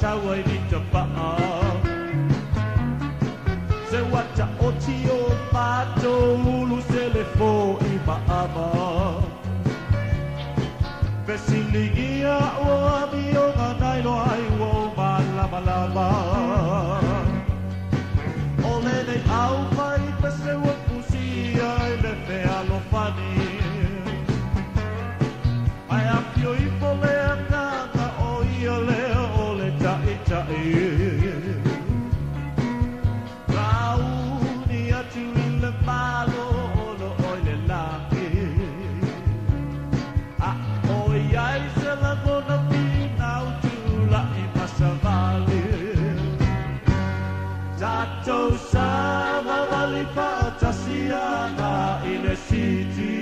Taua i te paa. Se wata o ti o mātou ulu se le fo i maama. Fesilingia o ami o ngā nailo ai o malama lama. O le nei au mai pese ua pusia i le fea alofani. Ai afio i pole anganga o ia lea o le tai tai. Kauni atu i le malo o lo oi le laki. A oi ai se lagona pinau tula i masavali. Tatou sama vali paatasianga i le siti.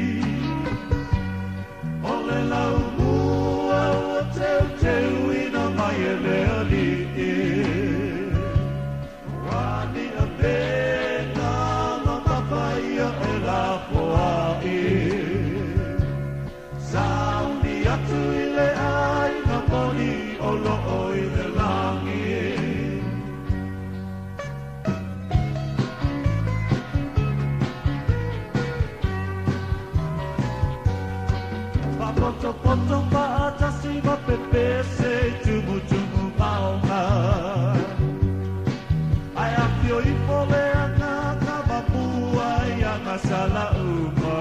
O le lau mua ua teu teu ina mai e le alii. Wani a pena ma mapaia e la poai. Sauni atu i le ai na moni o lo o i le langi. Poto poto paatasi ma pepese tumu tumu maonga. Ai afio i pole anga ka mapua i anga sala uma.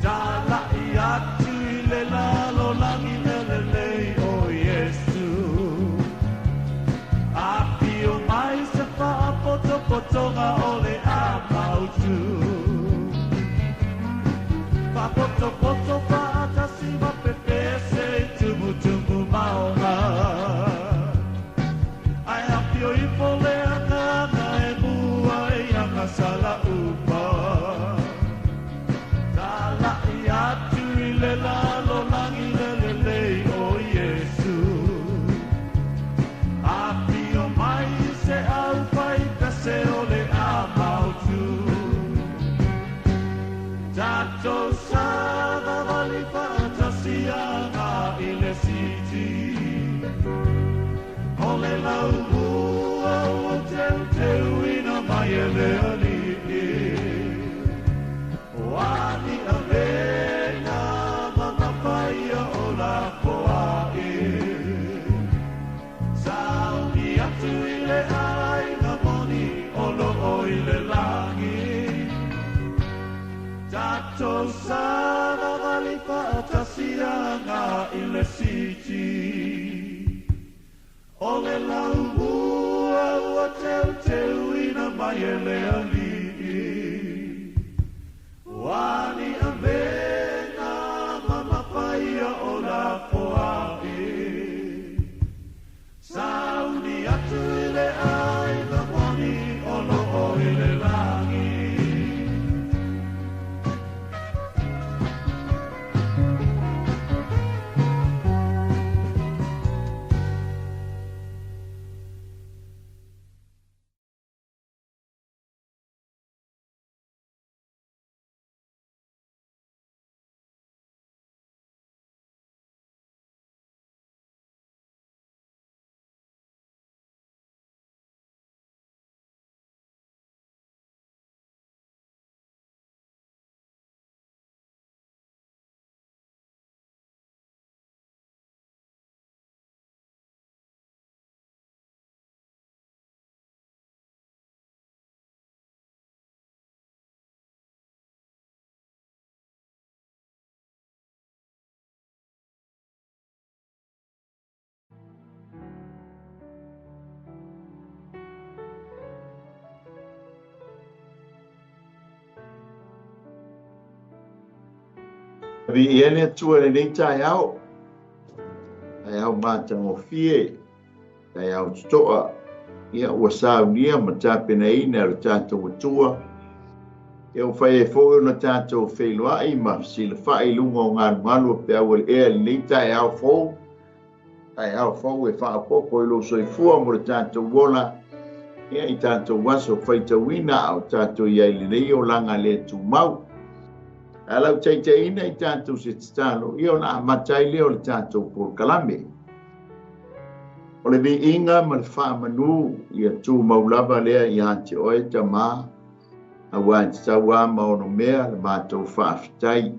Tala i atu i le lalo langi lele lei o Yesu. Afio mai se whaapoto potonga o le a mautu. Poto poto paatasi ma pepese tumu tumu maonga. Ai afio i pole anga anga e mua i anga sala upa. Tala i atu i le lalo langi lele lei o Yesu. Afio mai se au pai pese o le a mautu. Tatou sama vali paatasianga i le siti. O le lau mua ua teu teu ina mai e le alii. Wani a vena ma mapaia o la poai. Sauni atu i le ai na moni o lo o i le langi. Tatou sama vali paatasianga i le siti. O le lau mua ua teu teu ina mai e le alii. Wani a vena ma mapaia o la poai. Sauni atu i le ai na moni o lo o i le langi. Vi ele tua le nei tai ao. Tai ao mātangofie, tai ao tutoa. Ia ua saunia ma tapenaina le tatou atua. Ia ua fai ai foi ona tatou feiloai ma silafai i luga o galugalu o peau o le ea lenei taeao fou. Taeao fou e faaopoopo i lou soifua mo le tatou ola. Ia i tatou aso faitauina a o tatou iai lenei olaga le tumau. A lau taitaiina i tatou se tatalo, ia ona amata ai lea o le tatou polokalame. O le viiga ma le faamanu ia tumau lava lea ia te oe Tamā, auā e tatau lava ma onomea le matou faafetai.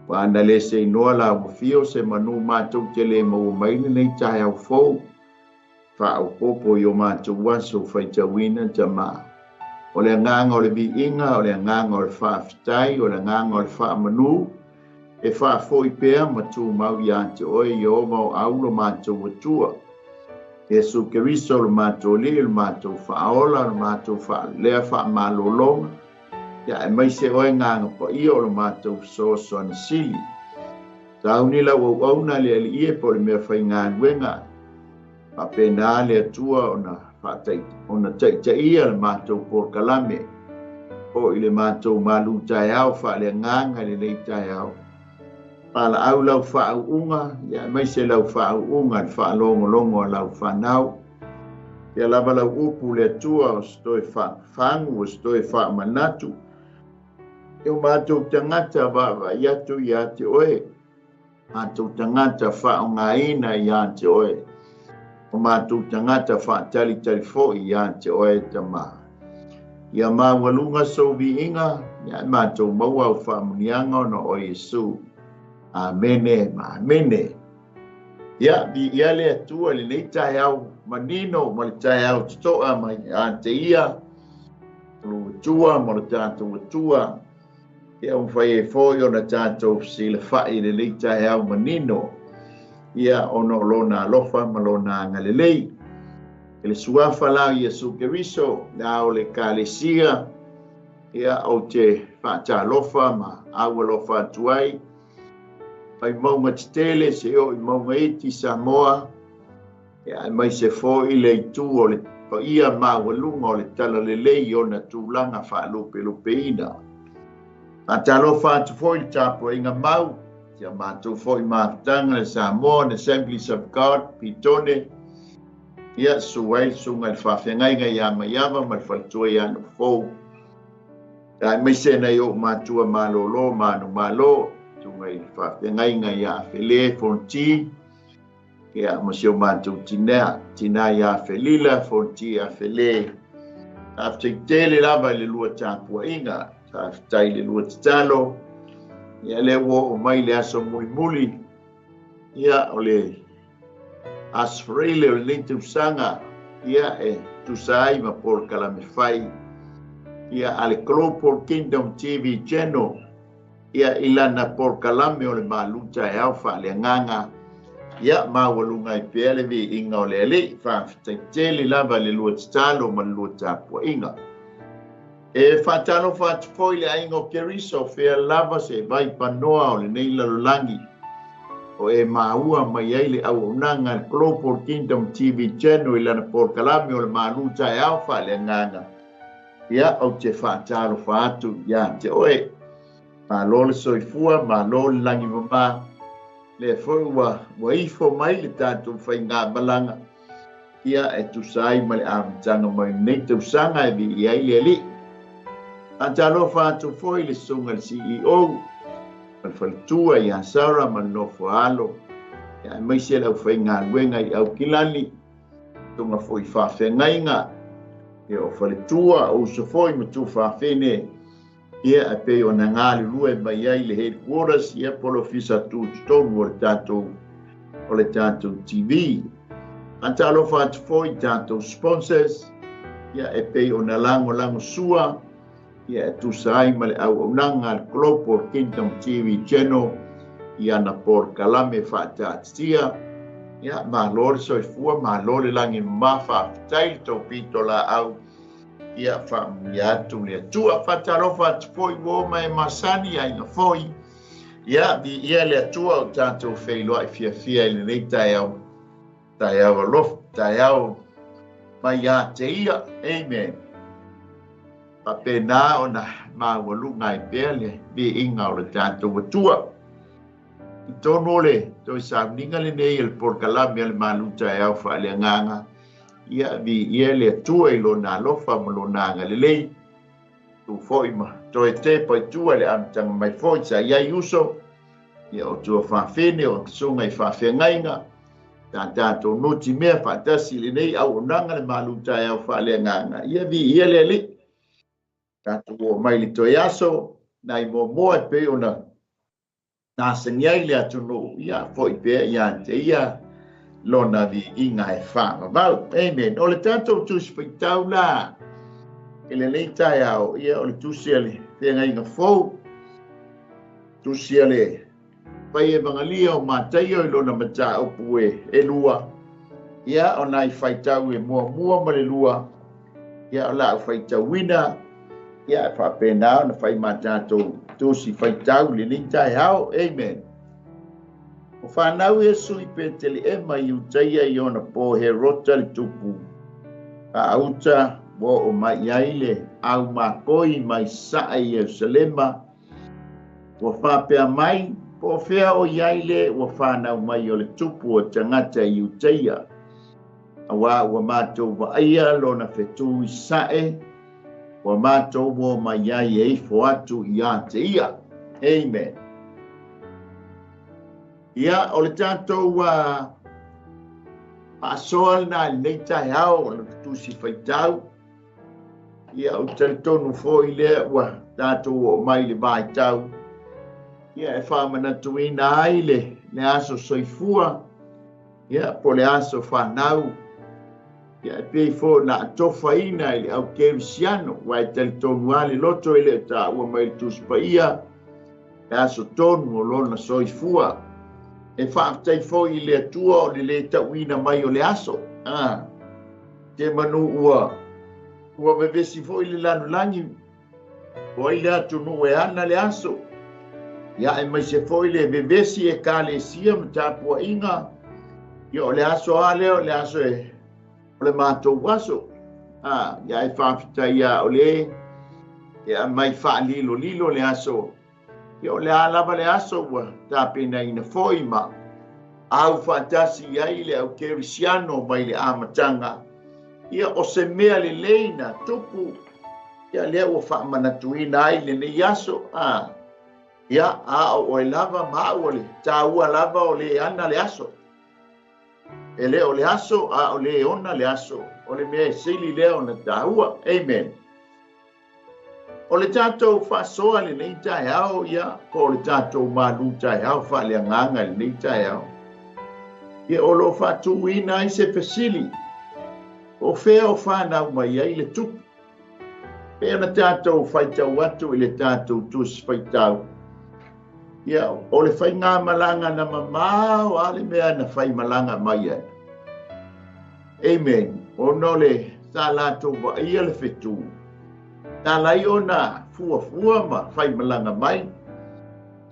Ua ana le seinoa la ua fio se manu matou te le maua mai lenei taeao fou. Faaopoopo i o matou aso faitauina Tamā. O le agaga o le viiga, o le agaga o le faafetai, o le agaga o le faamanu, e faafoi pea ma tumau ia te oe Ieova o au lo matou Atua. Iesu Keriso lo matou Alii, lo matou Faaola, lo matou Faalelea Faamalologa, ia aemaise oe Agaga Paia o lo matou Fesoasoani Sili. Sauni lau auauna le Alii e po o le mea faigaluega, faapena le Atua ona ona taitaia le matou polokalame, o i le matou malu taeao faaleagaga i lenei taeao. Valaau lau faauuga, ia aemaise lau faauuga i le faalogologo a lau fanau. Ia lava lau upu le Atua o se toe faafagu, o se toe faamanatu. E o matou tagata vaavaai atu ia te oe, matou tagata faaaogaina ia te oe, o matou tagata faatalitali foi ia te oe Tamā. Ia maualuga sou viiga, ia e matou maua au faamuniaga ona o Iesu. Amene ma amene. Ia, viia le Atua i lenei taeao manino ma le taeao totoa mai ia te ia, o lo Atua ma lo tatou Atua. Ia, ua fai ai foi ona tatou fesilafai i lenei taeao manino, ia, ona o lona alofa ma lona agalelei. I le suafa la o Iesu Keriso, le ao o le Ekalesia, ia, ou te faatalofa ma aualofa atu ai, mai mauga tetele seia oo i mauga iti Samoa, ia, aemaise foi le itu o le paia maualuga o le talalelei i ona tulaga faalupelupeina. Faatalofa atu foi i le tapuaiga mau, si a matou foi mafutaga le Samoan Assemblies of God, Petone, ia, susu ai le susuga i le faafeagaiga ia Maiava ma le faletua ia Nofou, aemaise nai ou matua malolo manumalo, susuga i le faafeagaiga ia Fele Fonti, ia, ma si o matou tina ia Felila Fonti ia Fele. Faafetai tele lava i le lua tapuaiga, faafetai i le lua tatalo, ia lea ua oo mai le aso mulimuli, ia, o le Aso Faraile o lenei tausaga, ia, e tusa ai ma polokalame fai, ia, a le Global Kingdom TV Channel, ia, i lana polokalame o le malu taeao faaleagaga, ia, maualuga ai pea le viiga o le Alii. Faafetai tele lava i le lua tatalo ma le lua tapuaiga. E faatalofa atu foi le aiga o Keriso, fea lava se vaipanoa o lenei lalolagi o e maua mai ai le auaunaga a le Global Kingdom TV Channel i lana polokalame o le malu taeao faaleagaga. Ia, ou te faatalofa atu ia te oe. Malo le soifua, malo le lagi mama. Lea foi ua ifo mai le tatou faigamalaga, ia, e tusa ai ma le amataga mai lenei tausaga e viia ai le Alii. Faatalofa atu foi le susuga i le CEO ma le faletua ia Sarah ma le nofo alo, ia, aemaise le aufaigaluega i Aukilani, susuga foi i faafeagaiga, ia, o faletua, o uso foi ma tuafafine, ia, e pei ona galulue mai ai le headquarters, ia, po o le ofisa tutotonu o le tatou TV. Faatalofa atu foi i tatou sponsors, ia, e pei ona lagolago sua, ia, e tusa ai ma le auaunaga a le Global Kingdom TV Channel i ana polokalame faataatitia. Ia, malo le soifua, malo le lagi mama, faafetai le tou pitolaau, ia, faamanuia atu le Atua. Faatalofa atu foi ua oma e masani aiga foi, ia, viia le Atua o tatou feiloai fiafia i lenei taeao, taeao alofa, taeao mai ia te ia. Amen. Faapena ona maualuga ai pea le viiga o le tatou Atua. I totonu o le toe sauniga lenei o le polokalame a le malu taeao faaleagaga, ia, viia le Atua i lona alofa ma lona agalelei. Tu foi ma toe tepa i tua i le amataga mai foi sa i ai uso, ia, o tuafafine o susuga i faafeagaiga, Sa tatou nutimea faatasi i lenei auaunaga le malu taeao faaleagaga. Ia viia le Alii. Tatou oo mai le toe aso nai muamua e pei ona nasani ai le atunuu, ia foi pea ia te ia lona viiga e faavavau. Amen. O le tatou Tusi Faitau la i lenei taeao, ia o le tusi a le Feagaiga Fou, tusi a le Fai Evagelia o Mataio i lona mataupu e lua, ia o nai faitau e muamua ma le lua, ia o lau faitauina, ia e faapena ona fai ma tatou tusi faitau i lenei taeao. Amen. Ua fanau Iesu i Peteleema i Iutaia i ona po Herota le tupu faauta, ua oo mai ai le au makoi mai sae i Ierusalema. Ua faapea mai, po o fea o i ai le ua fanau mai o le tupu o tagata i Iutaia, auā ua matou vaaia lona fetū i sae, ua matou o mai ai e ifo atu ia te ia. Amen. Ia, o le tatou faasoa lena i lenei taeao o le tusi faitau. Ia, ou te talitonu foi lea ua tatou oo mai i le vaitau, ia e faamanatuina ai le aso soifua, ia po o le aso fanau, ia e pei foi ona atofaina i le au kerisiano, aua e talitonu lava le loto e le o taua mai i le Tusi Paia le aso tonu o lona soifua. E faafetai foi i le Atua o le lē tauina mai o le aso. Te manu ua vevesi foi le lalolagi, o ai le atunuu e ana le aso. Ia aemaise foi le vevesi ekalesia ma tapuaiga, ia o le aso lava lea o le aso e o le matou aso. Ia e faafetai lava o le e aumai faalilolilo le aso. Ia o le a lava le aso ua tapenaina foi ma au faatasi i ai le au kerisiano mai le amataga. Ia o se mea lelei na tupu, ia lea ua faamanatuina ai lenei aso. Ia a o oe lava ma au o le taua lava o le ana le aso. E le o le aso a o le ona le aso, o le mea e sili lea ona taua. Amen. O le tatou faasoa i lenei taeao, ia, po o le tatou malu taeao faaleagaga i lenei taeao, ia o lo o faatuina ai se fesili, po o fea o fanau mai ai le tupu. Pei ona tatou faitau atu i le tatou tusi faitau, ia, o le faigamalaga na mamao lava le mea na faimalaga mai ai. Amen. Ona o le sa latou vaaia le fetū, na ala ai ona fuafua ma faimalaga mai,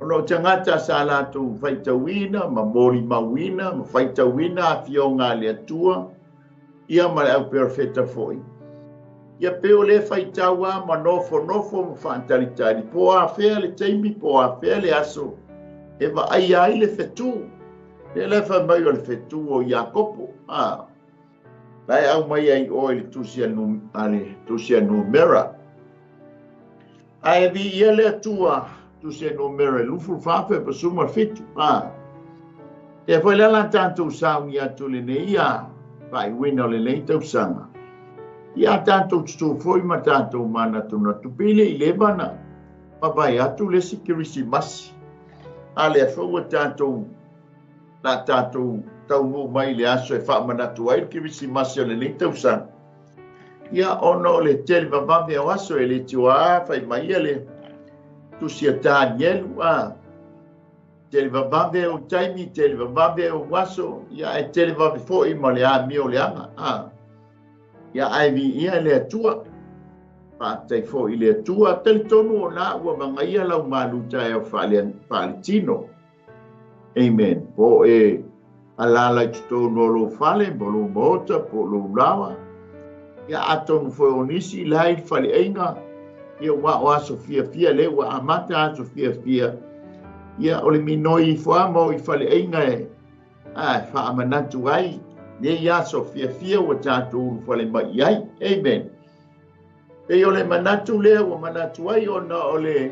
ona o tagata sa latou faitauina ma molimauina ma faitauina afioga a le Atua, ia ma le au perofeta foi. Ia pei o lea faitau lava ma nofonofo ma faatalitali, po o afea le taimi, po o afea le aso e vaaia ai le fetū. Lea la e fai mai o le fetū o Iakopo. La e aumai ai oe i le tusi a le tusi a Numera. Ae viia le Atua, tusi a Numera 24 17. Lea foi la la tatou sauni atu lenei ia faaiuina o lenei tausaga. Ia tatou tutū foi ma tatou manatunatu pei le i leva na mavae atu le isi Kerisimasi. A lea foi ua tatou la tatou taunuu mai i le aso e faamanatu ai le Kerisimasi o lenei tausaga. Ia ona o le tele vavave o aso e le tioa fai mai ia le tusi a Tanielu, tele vavave o taimi, tele vavave o aso, ia e tele vave foi ma le amio o le aga. Ia ae viia le Atua. Faafetai foi i le Atua. Talitonu o la ua vagaia lau malu taeao faaletino. Amen. Po e alaala i totonu o lou fale, po o lou maota, po o lou laoa. Ia atonu foi o nisi la i le faleaiga, ia ua o aso fiafia lea ua amata aso fiafia. Ia o le minoi ifo lava ma o i faleaiga e faamanatu ai nei aso fiafia ua tatou ulufale mai i ai. Amen. Pei o le manatu lea ua manatu ai ona o le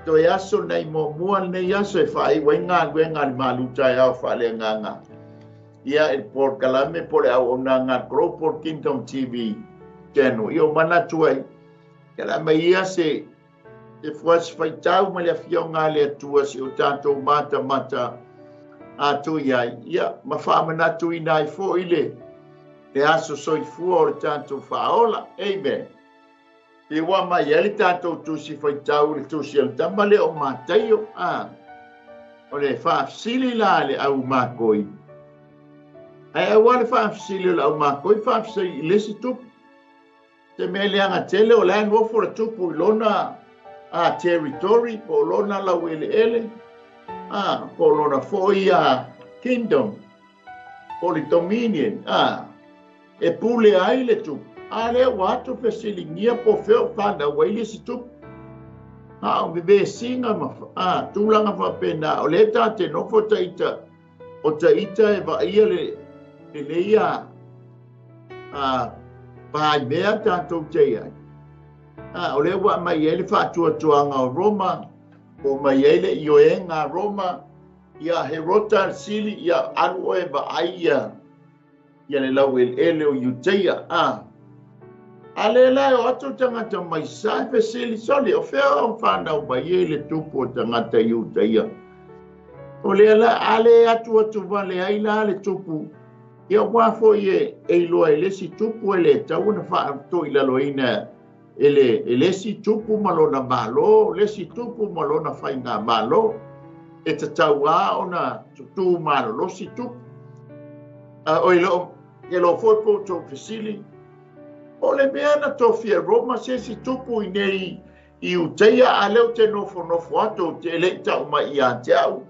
toe aso nei muamua lenei aso e faaiu ai galuega a le malu taeao faaleagaga. Ia i le polokalame po o le auaunaga a le Global Kingdom TV Channel. Ia o manatu ai, ia le a aumai ia se se fuasi faitau mai le Afioga a le Atua se i o tatou matamata atu i ai, ia ma faamanatuina ai foi le le aso soifua o le tatou Faaola. Amen. Ia ua aumai ai le tatou tusi faitau i le tusi a le tama lea o Mataio. A, o le faafesili la a le au makoi. Ae aua le faafesili o le au makoi faafesili i le isi tupu. Te mea leaga tele o la e nofo le tupu i lona a territory po o lona laueleele a po o lona foi a kingdom po o le dominion a e pule ai le tupu. A lea ua atu fesiligia po o fea o fanau ai le isi tupu. A o vevesiga ma a tulaga faapena o lea ta te nofo taita o taita e vaaia le lenei a a paimea tatou te i ai. A o lea ua aumai ai le faatuatuaga o Roma, po o mai ai le ioega a Roma, ia Herota le sili, ia alu oe e vaai ia ia le laueleele o Iuteia. A a lea la e o atu tagata mai sa e fesili, sole, o fea o fanau mai ai le tupu o tagata Iuteia? O lea la, a le atu atu vale ai la le tupu, ia ua foi e iloa e le isi tupu e le tatau ona faatoilaloina e le, e le isi tupu ma lona Malo, le isi tupu ma lona faigamalo. E tatau lava ona tutu malolosi tupu. A oi lo, e lo foi po outou fesili, o le mea na tofia e Roma se isi tupu i nei i Iuteia, a lea ou te nofonofo atu, ou te e le i tau mai ia te au,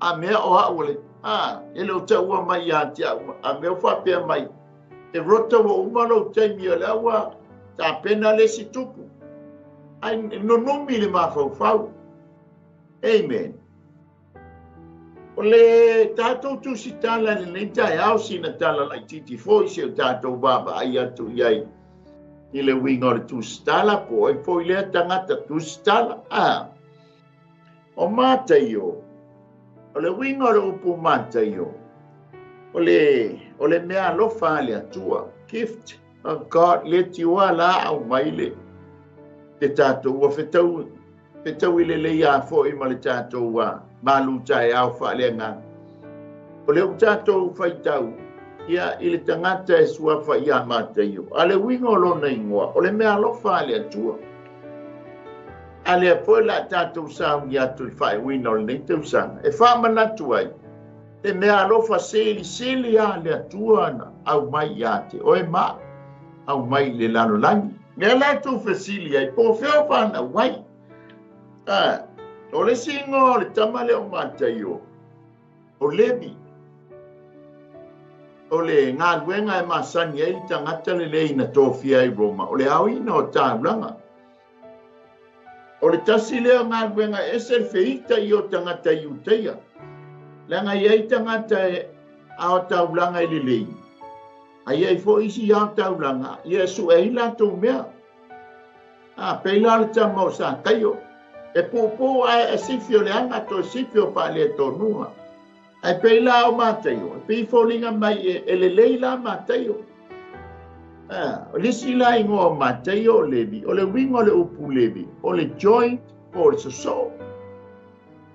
a mea o au le, a, e le o taua mai ia te au, a mea o faapea mai, e rota ua uma lou taimi o lea ua tapena le isi tupu. Ai nunumi le mafaufau. Amen. O le tatou tusitala i lenei taeao, sina tala laitiiti foi se o tatou vaavaai atu i ai i le uiga o le tusitala, po o ai foi lea tagata tusitala. A, o Mataio, o le uiga o le upu Mataio, o le, o le mea alofa a le Atua, gift of God, le tioa la au mai le, le tatou ua fetau, fetaui lelei a foi ma le tatou a malu taeao faaleagaga. O le ua tatou faitau ia i le tagata e suafa ia Mataio, a le uiga o lona igoa, o le mea alofa a le Atua. A lea foi la tatou sauni atu i le faaiuina o lenei tausaga, e faamanatu ai le mea alofa silisili a le Atua na aumai ia te oe ma aumai i le lalolagi. Lea la e tuufesili ai, po o fea o fanau ai. A, o le isi igoa o le tama lea o Mataio, o Levi. O le galuega e masani ai le tagata lelei na tofia ai Roma, o le aoina o taulaga. O le tasi lea o galuega e ese le feita i o tagata Iuteia. Leaga e i ai tagata e ao taulaga i lelei, a i ai foi isi ao taulaga, ia e sue ai latou mea. A, pei la o le tama o Sakaio, e puupuu ae e sifi o le aga toe sifi o faaletonuga. Ae pei la o Mataio, e pei foliga mai e, e lelei la Mataio. A, o le isi la igoa o Mataio o Levi, o le uiga o le upu Levi, o le joint po o le sosoo.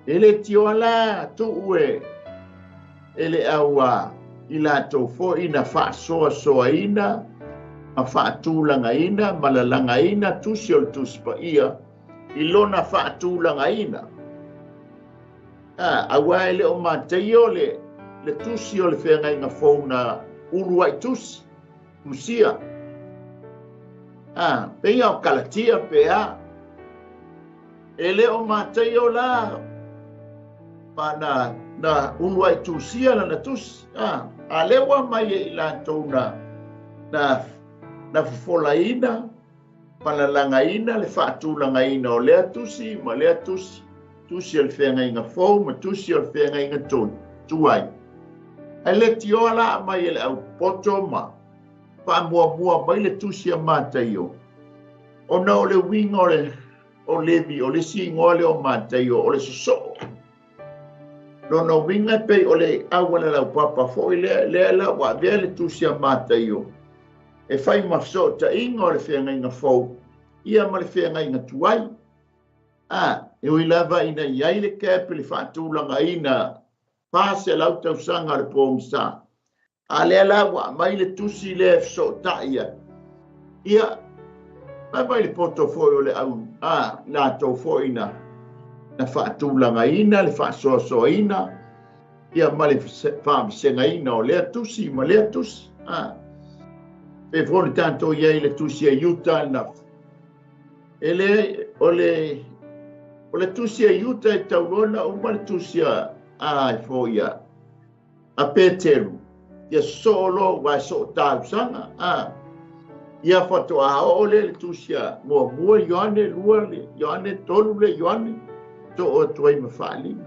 E le tioa la tuu e, e le au a i latou foi na faasoasoaina ma faatulagaina ma lalagaina tusi o le Tusi Paia i lona faatulagaina. A, aua e le o Mataio le, le tusi o le feagaiga fou na uluai tusi, tusia. A, peia o Kalatia pe a. E le o Mataio la ma na, na uluai tusia lana tusi. A, a lea ua mai e i latou na, na, na fofolaina palalagaina le faatulagaina o lea tusi ma lea tusi, tusi o le feagaiga fou ma tusi o le feagaiga tuai. Ae le tioa la aumai e le au poto ma faamuamua mai le tusi a Mataio, ona o le uiga o le o Levi, o le isi igoa lea o Mataio, o le sosoo. Lona uiga e pei o le auala laupapa foi lea, lea la ua avea le tusi a Mataio e fai ma fesootaiga o le feagaiga fou ia ma le feagaiga tuai. A, e ui lava ina i ai le gap i le faatulagaina 400 tausaga o le pogisa, a lea la ua aumai le tusi lea e fesootai ai. Ia, fai mai le poto foi o le au, a, latou foi na faatulagaina le faasoasoaina ia ma le faavasegaina o lea tusi ma lea tusi. A, pe foi le tatou i ai le tusi a Iuta na e le o le tusi a Iuta e taulona uma le tusi a foi a Peteru ia solo wa so tausaga. A, ia fatoa oo le le tusi a muamua Ioane, lua le Ioane, tolu le Ioane, to o tuai ma faalima.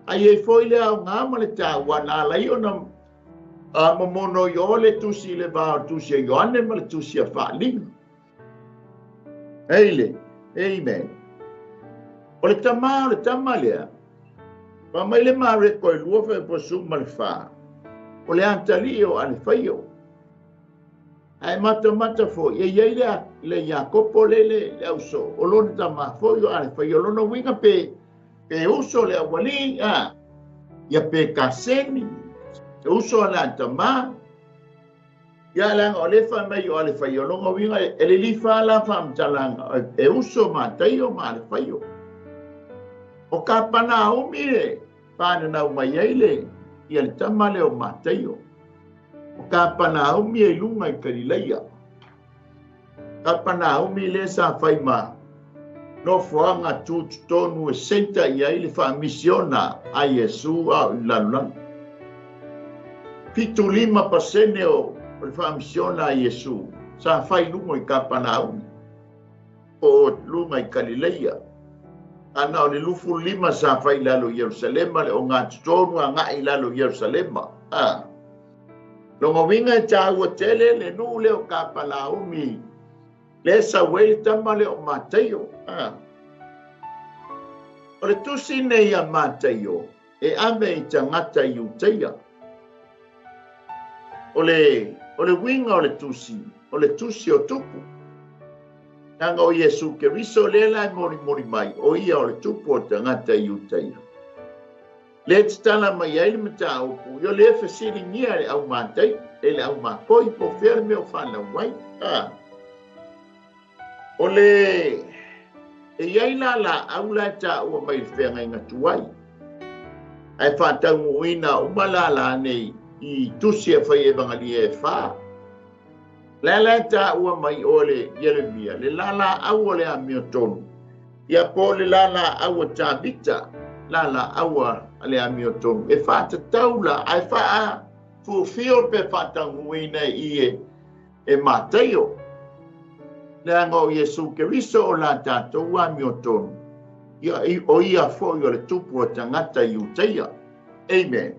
Ai e foi le au ngā ma le tāua nā lai ona a momono i o le tusi le vā o tusi a Ioane ma le tusi a faalima. Eile, amen. O le tama o le tama lea, pa mai le Mareko e lua fe posu ma le wha, o le antali o Alefaio. Ae matamata foi, e iai le Iakopo le le auso, o lona tama foi o Alefaio, lona uiga pe uso le aualii, a, ia pe kaseni, e uso a le tama, ia langa o le fa mai o Alefaio, lona uiga e le lifa la whamtalanga, e uso Mataio ma Alefaio. O ka pana umi le, pana nau mai ai le, ia le tama le o Mataio. O ka pana umi e lunga i Kalileia. Ka pana umi le sa whaima, no fuanga tūtutonu e senta i ai le whaamisiona a Iesu a o i lalulagi. 75% o le whaamisiona a Iesu sa whai lunga i Kapanaumi, o lunga i Kalileia. Ana o le 25 sa whai lalo Yerusalema, le o ngā tutonu a ngai lalo Yerusalema. A, longa winga e tāua tele le nuu le o Kapanaumi, le sa wei tama le o Mataio. A, o le tusi nei a Mataio, e ame i tangata i Uteia. O le winga o le tusi o tupu. Nanga o Iesu Keriso le la e mori mori mai, o ia o le tupu o tangata i Uteia. Le tala mai ai le mataupu, io le fesilingia le au mātai, e le au mākoi po fea le mea o whanau mai. A, o le e iai la la au la ta ua mai le feagaiga tuai. Ae faataunuuina uma la la nei i tusi e fai evangelia e wha. La la ta ua mai o le Jeremia, le la la au o le amio tonu. Ia po le la la au o Tabita, la la au a le amio tonu. E whaatatau la, ae whaa fufio pe whaataunuuina i e Mataio. Le anga o Iesu Keriso o la tātou amio tonu. Ia o ia foi o le tupu o tangata i Uteia. Amen.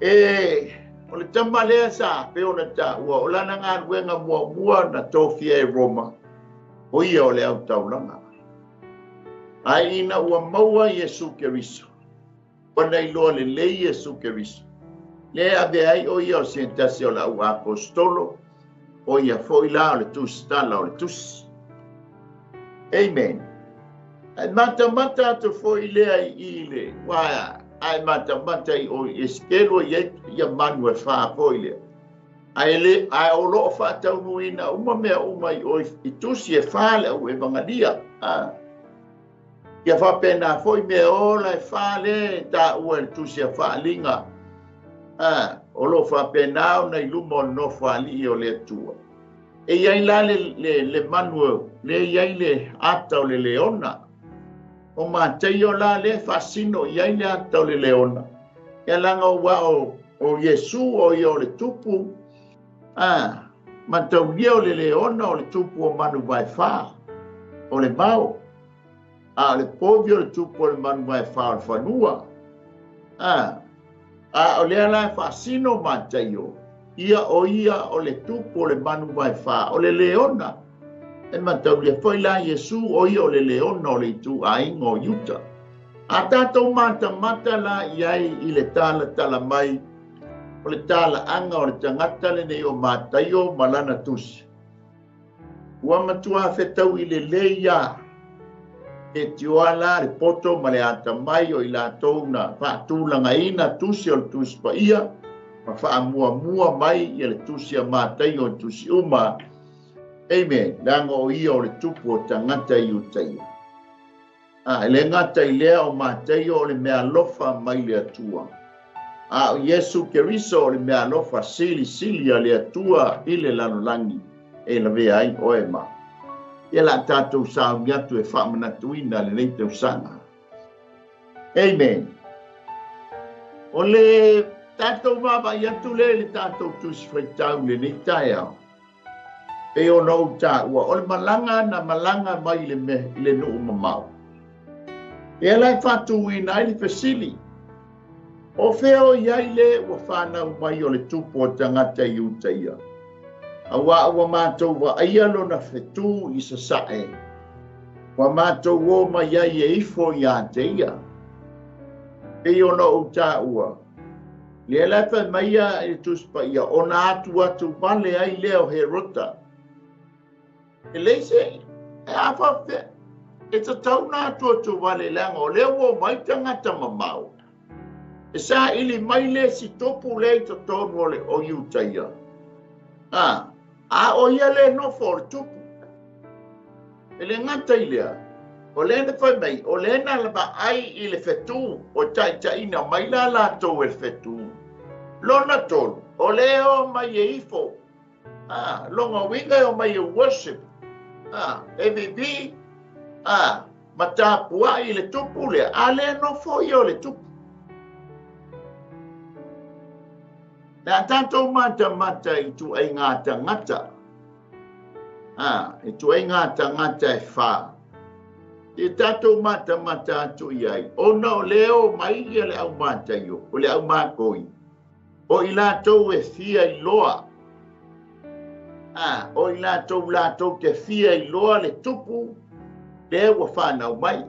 E o le tama lea sa pe ona tāua, o lana ngā ruenga mua mua na tōfia e Roma, o ia o le au taulanga. Ai ina ua maua Iesu Keriso, wana iloa le lei Iesu Keriso. Le ave ai o ia o se tasi o la au apostolo, o ia foi la o le tusi tala o le tusi. Amen. Ai mata mata atu foi lea i le waia, ai mata mata i o eskelo ia ia manu e wha foi lea. Ai le ai o loo whaataunuina uma mea uma i o i tusi e wha le au evangelia. A, ia whapena foi mea ola e wha le ta ua le tusi a whaalinga. A, o loo whapena o nei luma o nofo ali o le atua. E iai la le manu, le iai le ata o le leona. O Mataio la le fasino iai le ata o le leona. Ia langa o wa o Iesu o ia o le tupu. A, mataulia o le leona o le tupu o manu vai wha, o le mau. A, o le povi o le tupu o le manu vai wha o le whanua. A, o lea la fasino Mataio. Ia o ia o le tupu o le manu vai wha, o le leona. E mataulia foi la Iesu o ia o le leona o le itu ainga o Iuta. A tatou matamata la i ai i le talatala mai o le talaaga o le tagata lenei o Mataio ma lana tusi, ua matua fetaui lelei lava e tioa la le poto ma le atamai o i latou na faatulagaina tusi o le Tusi Paia ma faamuamua mai ia le tusi a Mataio i tusi uma. Amen. Leaga o ia o le tupu o tagata i Iutaia. A e le gata i lea o Mataio o le meaalofa mai le Atua. A o Iesu Keriso o le meaalofa silisili a le Atua i le lalolagi e lavea ai oe ma. Ia la tatou sauni atu e faamanatuina lenei tausaga. Amen. O le tatou vaavaai atu lea i le tatou tusi faitau i lenei taeao. Pei ona ou taua, o le malaga na malaga mai i le, me, i le nuu mamao. Lea la e faatuina ai le fesili, o fea o i ai le ua fanau mai o le tupu o tagata i uta ia? Auā ua matou vaaia lona fetū i sasae, ua matou o mai ai e ifo iā te ia. Pei ona ou taua, lea la e fai mai ia i le Tusi Paia, ona atuatu vale ai lea o Herota. E leai se, e a faapefea, e tatau ona atuatu vale leaga o lea ua omai tagata mamao. E saili mai le isi tupu lea i totonu o le o Iutaia. A, a o ia le nofo o le tupu. E le gata i lea, o lea na fai mai, o lea na vaai i le fetū, o taitaiina mai la latou e le fetū. Lona tolu, o lea e o mai e ifo. A, lona uiga e o mai e worship. A, e vivii, a, ma tapuai i le tupu lea, a lea nofo ia o le tupu. Le a tatou matamata i ituaiga tagata, a, ituaiga tagata e fā, i tatou matamata atu i ai, ona o lea o mai ia le au Mataio, o le au makoi, o i latou e fia iloa, a, o i latou latou te fia iloa le tupu lea ua fanau mai.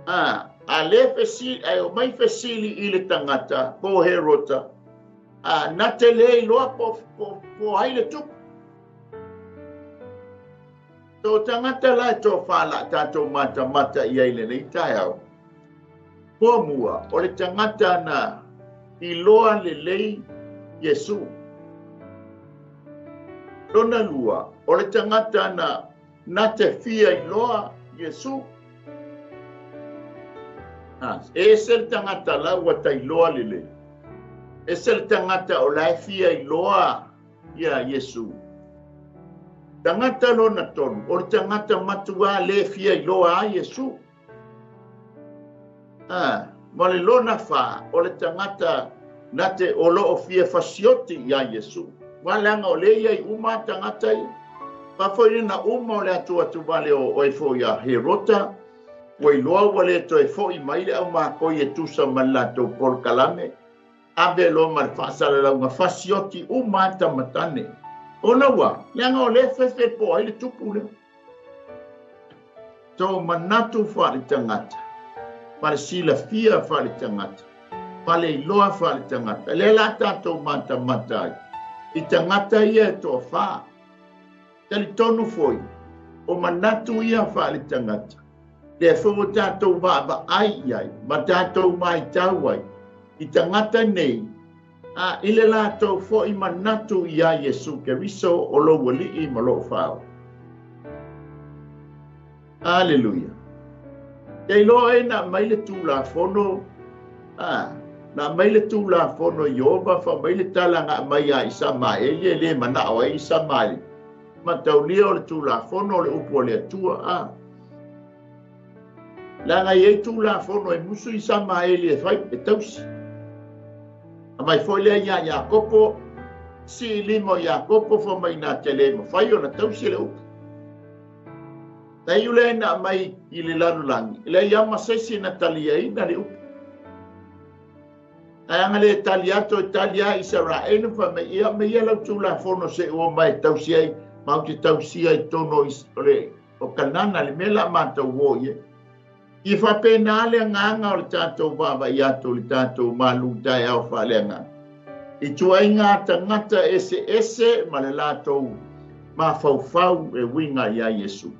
A, a le fesili, ae omai fesili i le tagata po o Herota, a, na te le iloa po, po, po ai le tupu. So tagata la e tofa la tatou matamata i ai lenei taeao. Muamua, o le tagata na iloa lelei Iesu. Lona lua, o le tagata na na te fia iloa Iesu. Ha, e ese le tagata la ua tailoa lelei. Ese le tagata o la e fia iloa ia Iesu. Tagata lona tolu, o le tagata matuā le fia iloa a Iesu. A, ma le lona fā, o le tagata na te o lo o fia fasioti iā Iesu. Ua leaga o lea i ai uma a tagata ia. Faafoeina na uma o le atuatu vale o oe foi ia Herota, ua iloa ua le toe fo'i mai le aumakoi e tusa ma le latou polokalame, ave loa ma le faasalalauga fasioti uma a tamatane. Ona ua, leaga o lea fefe po ai le tupu lea. Tō manatu faale-tagata, faale-silafia faale-tagata, faale-iloa faale-tagata. Lea la tatou matamata ai i tagata ia e toafa. Talitonu foi, o manatu ia faale-tagata, lea foi ua tatou vaavaai i ai ma tatou maitau ai i tagata nei, a i le latou foi manatu iā Iesu Keriso o lou Alii ma lou Faaola. Aleluia. Te iloa ai na aumai le Tulafono, a, na aumai le Tulafono i Ieova, fa mai le tala na aumai ia Isamaeli, e le manao ai Isamaeli. Mataulia o le Tulafono o le upu a le Atua, a. Leaga e i ai Tulafono e musu Isamaeli e fai, e tausi. Aumai foi lea ia Iakopo, sii lima o Iakopo, fa mai na te le mafai ona tausi le upu. Na iu lea ina aumai i le lalolagi, e leai lava ma se isi na taliaina le upu. Ae aga le tali atu, e tali lava Isaraelu, fai mai, ia aumai ia lau Tulafono se i ua mai e tausi ai, matou te tausia i totonu o, o, le, o Kanana, le mea la matou o i ai. I faapena le agaga o le tatou vaavaai atu i le tatou malu taeao faaleagaga. I tuaiga tagata eseese ma le latou mafaufau e uiga iā Iesu.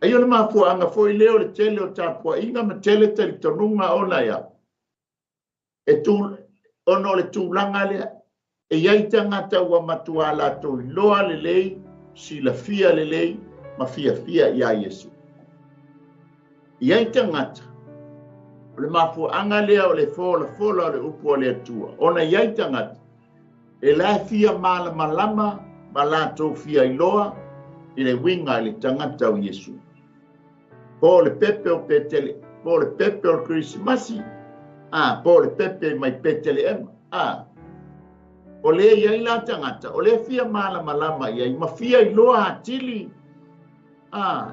Ai o le mafuaaga foi lea o le tele o tapuaiga ma tele talitonuga ona ia e tu, ona o le tulaga lea e i ai tagata ua matua latou iloa lelei, silafia lelei ma fiafia iā Iesu. I ai tagata, o le mafuaaga lea o le folafola o le upu a le Atua, ona i ai tagata e la e fia malamalama ma latou fia iloa i le uiga i le tagata o Iesu. Po o le pepe o Petele, po o le pepe o le Kerisimasi, po o le pepe mai Peteleema. O lea i ai la tagata, o lea fia malamalama i ai, ma fia iloa atili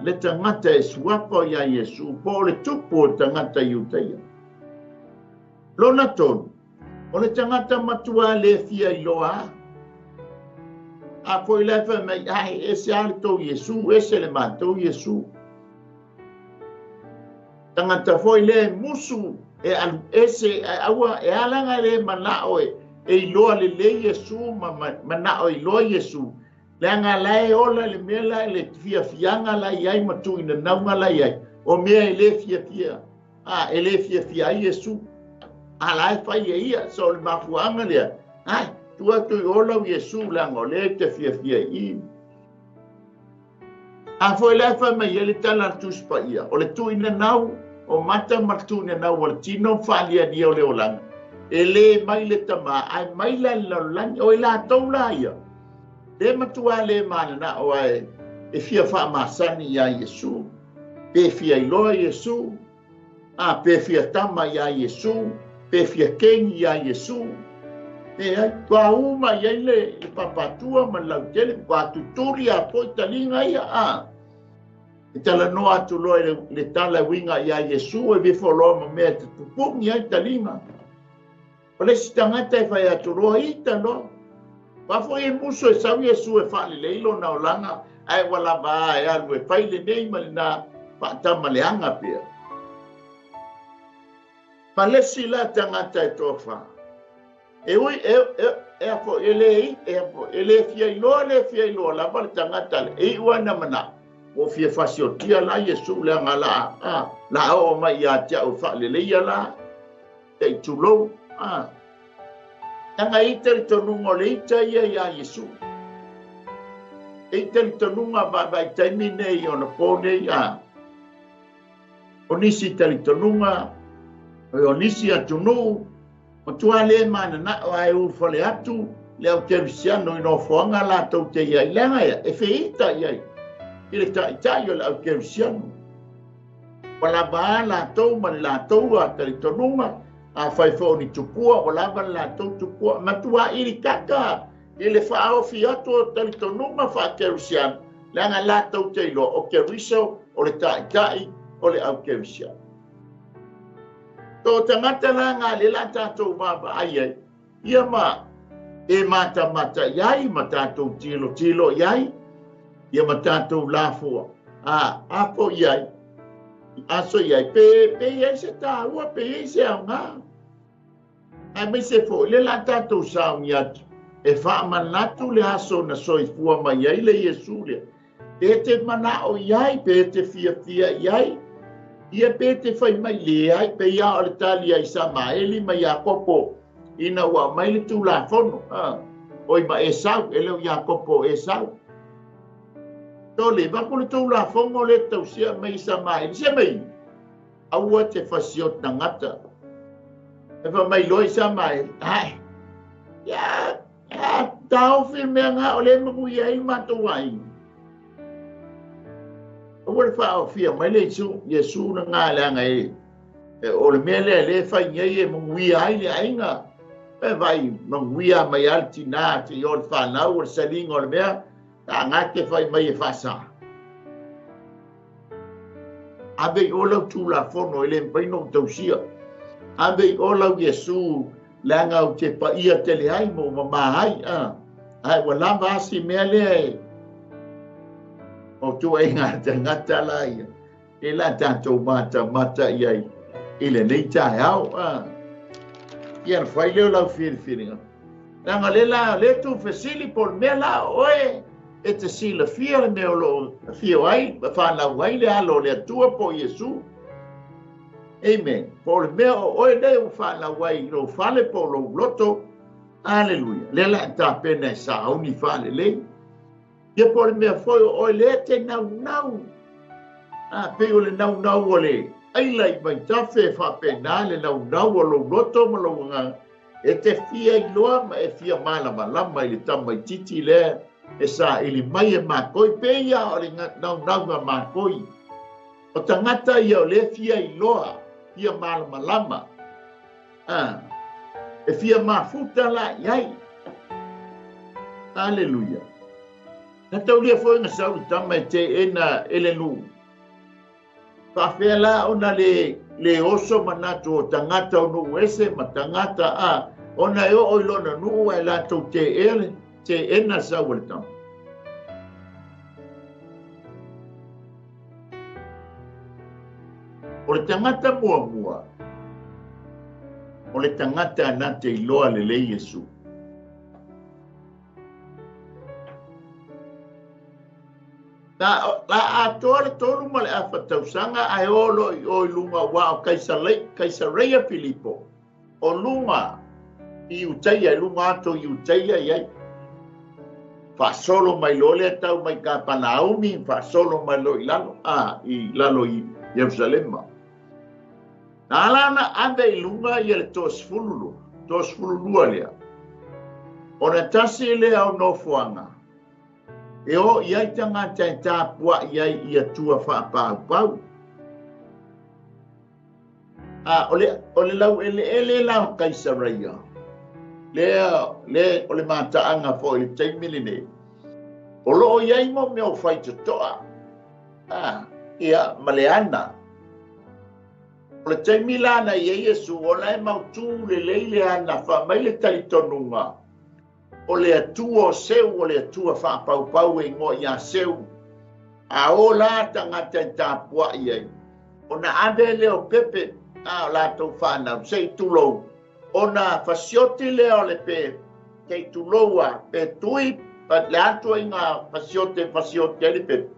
le tagata e suafa ia Iesu, po o le tupu o le tagata Iutaia. Lona tolu, o le tagata matua le fia iloa. A foi la fai mai, ai, ese a le tou Iesu, ese le matou Iesu. Tagata foi le musu e alu ese, aua e alaga le manao e iloa lelei Iesu ma manao iloa Iesu. Leaga la e ola le mea la le fiafiaga la i ai ma tuuina nauga la i ai. O mea e le fiafia, e le fiafia ai Iesu. A la e fai e ia, so le mafuaaga lea. Ai, tuu atu i ola o Iesu leaga o lea e te fiafia i. A foi la e fai mai ai le tala a le Tusi Paia, o le tuuina nau o mata ma le tuuina nau o le tino faalialia o le olaga. E le mai le tamā, ae mai la le lalolagi. O i latou la ia, le matua le manana o ae e fia faamasani iā Iesu, pe fia iloa Iesu, pe fia tama iā Iesu, pe fia keni iā Iesu. E ai, tua uma i ai le papatua ma le lautele, tua tutuli a poi taliga ia, E talanoa atu loa i le tala uiga iā Iesu e vifo loa ma mea te tupungi ai taliga. O le isi tagata e fai atu loa ita loa. Fa foi e musu e sau Iesu e faalelei lona olaga, ae ua lava e alu e fai lenei ma lena faatamaleaga pea. Ma le isi la tagata e toafa. E ui, e a foi, e le i, e a foi, e le fia iloa, le fia iloa lava le tagata le, e iu ana mana. Ua fia fasiotia la Iesu leaga la, la oo mai ia te au faaleleia la, te i tulou, Tanga i te talitonuga o le ita ia iā Iesu. E i talitonuga vaavaai taimi nei ona po nei, O nisi talitonuga, o nisi atunuu, matua le mananao ae ulufale atu le au kerisiano i nofoaga latou te i ai. Leaga ia, e feita i ai i le taitai o le au kerisiano. Ua lava a latou ma le latou a talitonuga, a fai foi o ni tupua, ua lava le latou tupua. Matua ili kaka i le faaofi atu o talitonuga faakerisiano, leaga latou te iloa o Keriso o le taitai o le au kerisiano. To tagata la ngā le la tātou vaavaai ai, ia ma e matamata i ai, ma tātou tilo tilo i ai, ia ma tātou lafua, apo i ai, aso i ai, pe i ai se tāua, pe i ai se aoga. Ae mai se foi, le la tātou sauni atu, e faamanatu le aso na soifua mai ai le Iesu lea. Pe te manao i ai, pe te fiafia i ai, ia pe te fai mai le ai, pe ia o le tali ai Samaeli ma Iakopo, ina ua mai le Tulafono, oi ma Esau, e leo Iakopo Esau. Tole, vaku le Tulafono le tausia mai Samaeli, se mai, aua te fasio tangata. E fa mai loa i Samaeli, ai, ia, tau fi mea ngā o le mangu ia i mātou ai. Aua le faaofia mai le Iesu, Iesu na ngā leaga e, o le mea lea le fai nei e manguia ai le aiga. E vai manguia mai a le tina te i o le whanau o le salinga o le mea, ta ngā te fai mai e whaasa. Ave i o lau Tulafono e le mpaino o tausia. Ave i o lau Iesu leaga o te paia tele ai mo mama ai. Ai ua lava asi mea lea e. O ituaiga tagata la ia e la tatou matamata i ai i lenei taeao. Ia na fai lea o lau filifiliga. Leaga o lea la, o lea e tuufesili po o le mea la o oe e te silafia le mea o lo o afio ai ma fanau ai le Alo o le Atua po o Iesu. Amen. Po o le mea o oe lea ua fanau ai i lou fale po o lou loto. Aleluia. Lea la e tapena e sauni faalelei. Ia po o le mea foi o oe lea e te naunau. A pei o le naunau o le aila i vaitafe e faapena le naunau o lou loto ma lou agaga. E te fia iloa ma e fia malamalama i le tamaitiiti lea e saili mai e makoi, pei lava o le naunauga makoi. O tagata ia o lea fia iloa, fia malamalama. A, e fia mafuta la i ai. Aleluia. Na taulia foi na sau le tama e teena e le nuu. Faafefea la ona le le oso manatu o tagata o nuu ese ma tagata a ona e oo i lona nuu ae latou teea le teena le sau a le tama. O le tagata muamua, o le tagata na te iloa lelei Iesu. La atoa le 3 ma le afa tausaga ae o loa i o i luga aua o Kaisareia Filipo o luga i Iutaia, i luga atu o Iutaia i ai. Faasolo mai loa lea tau mai Kapanaumi, faasolo mai loa i lalo, a, i lalo i Ierusalema. Na ala ona ave i luga ia le 12, 22 lea. Ona tasi lea o nofoaga e o i ai tagata e tapuai ai i atua faapaupau. A, o le, o le laueleele la o Kaisareia, lea, le, o le mataaga foi i le taimi lenei, o lo o i ai mo mea o faitotoa, a, ia, ma le ana. O le taimi la na i ai Iesu, o la e mautū lelei le ana, fai mai le talitonuga, o le Atua o Seu, o le Atua faapaupau e igoa ia Seu, a o la tagata e tapuai ai, ona ave lea o pepe a o latou fanau, se i tulou, ona fasioti lea o le pe, se i tulou a, pe tui, le atu ai ngā fasiote, fasioti ai le pepe,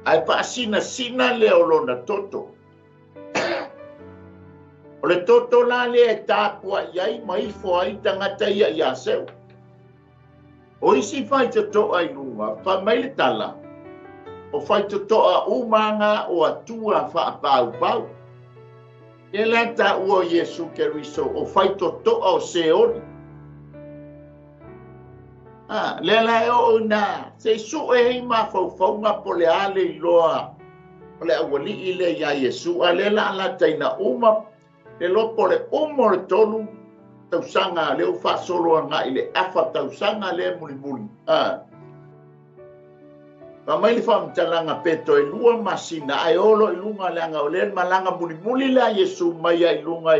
ae faasinasina lea o lona toto. O le toto la lea e tapuai ai ma ifo ai tagata ia ia Seu. O isi faitotoa i luga, fai mai le tala, o faitotoa uma nga o atua faapaupau. Lea la taua o Iesu Keriso, o faitotoa o Seoli. A, lea la e oo ina se i sue ai mafaufauga po o le a le iloa o le aualii lea iā Iesu, a lea la alataina uma le lopo o le uma o le 3 tausaga lea ua faasolo agai i le afa tausaga lea mulimuli. A, fai mai le faamatalaga pe toe 2 masina ae o loa i luga leaga o lea le malaga mulimuli lea Iesu mai ai i luga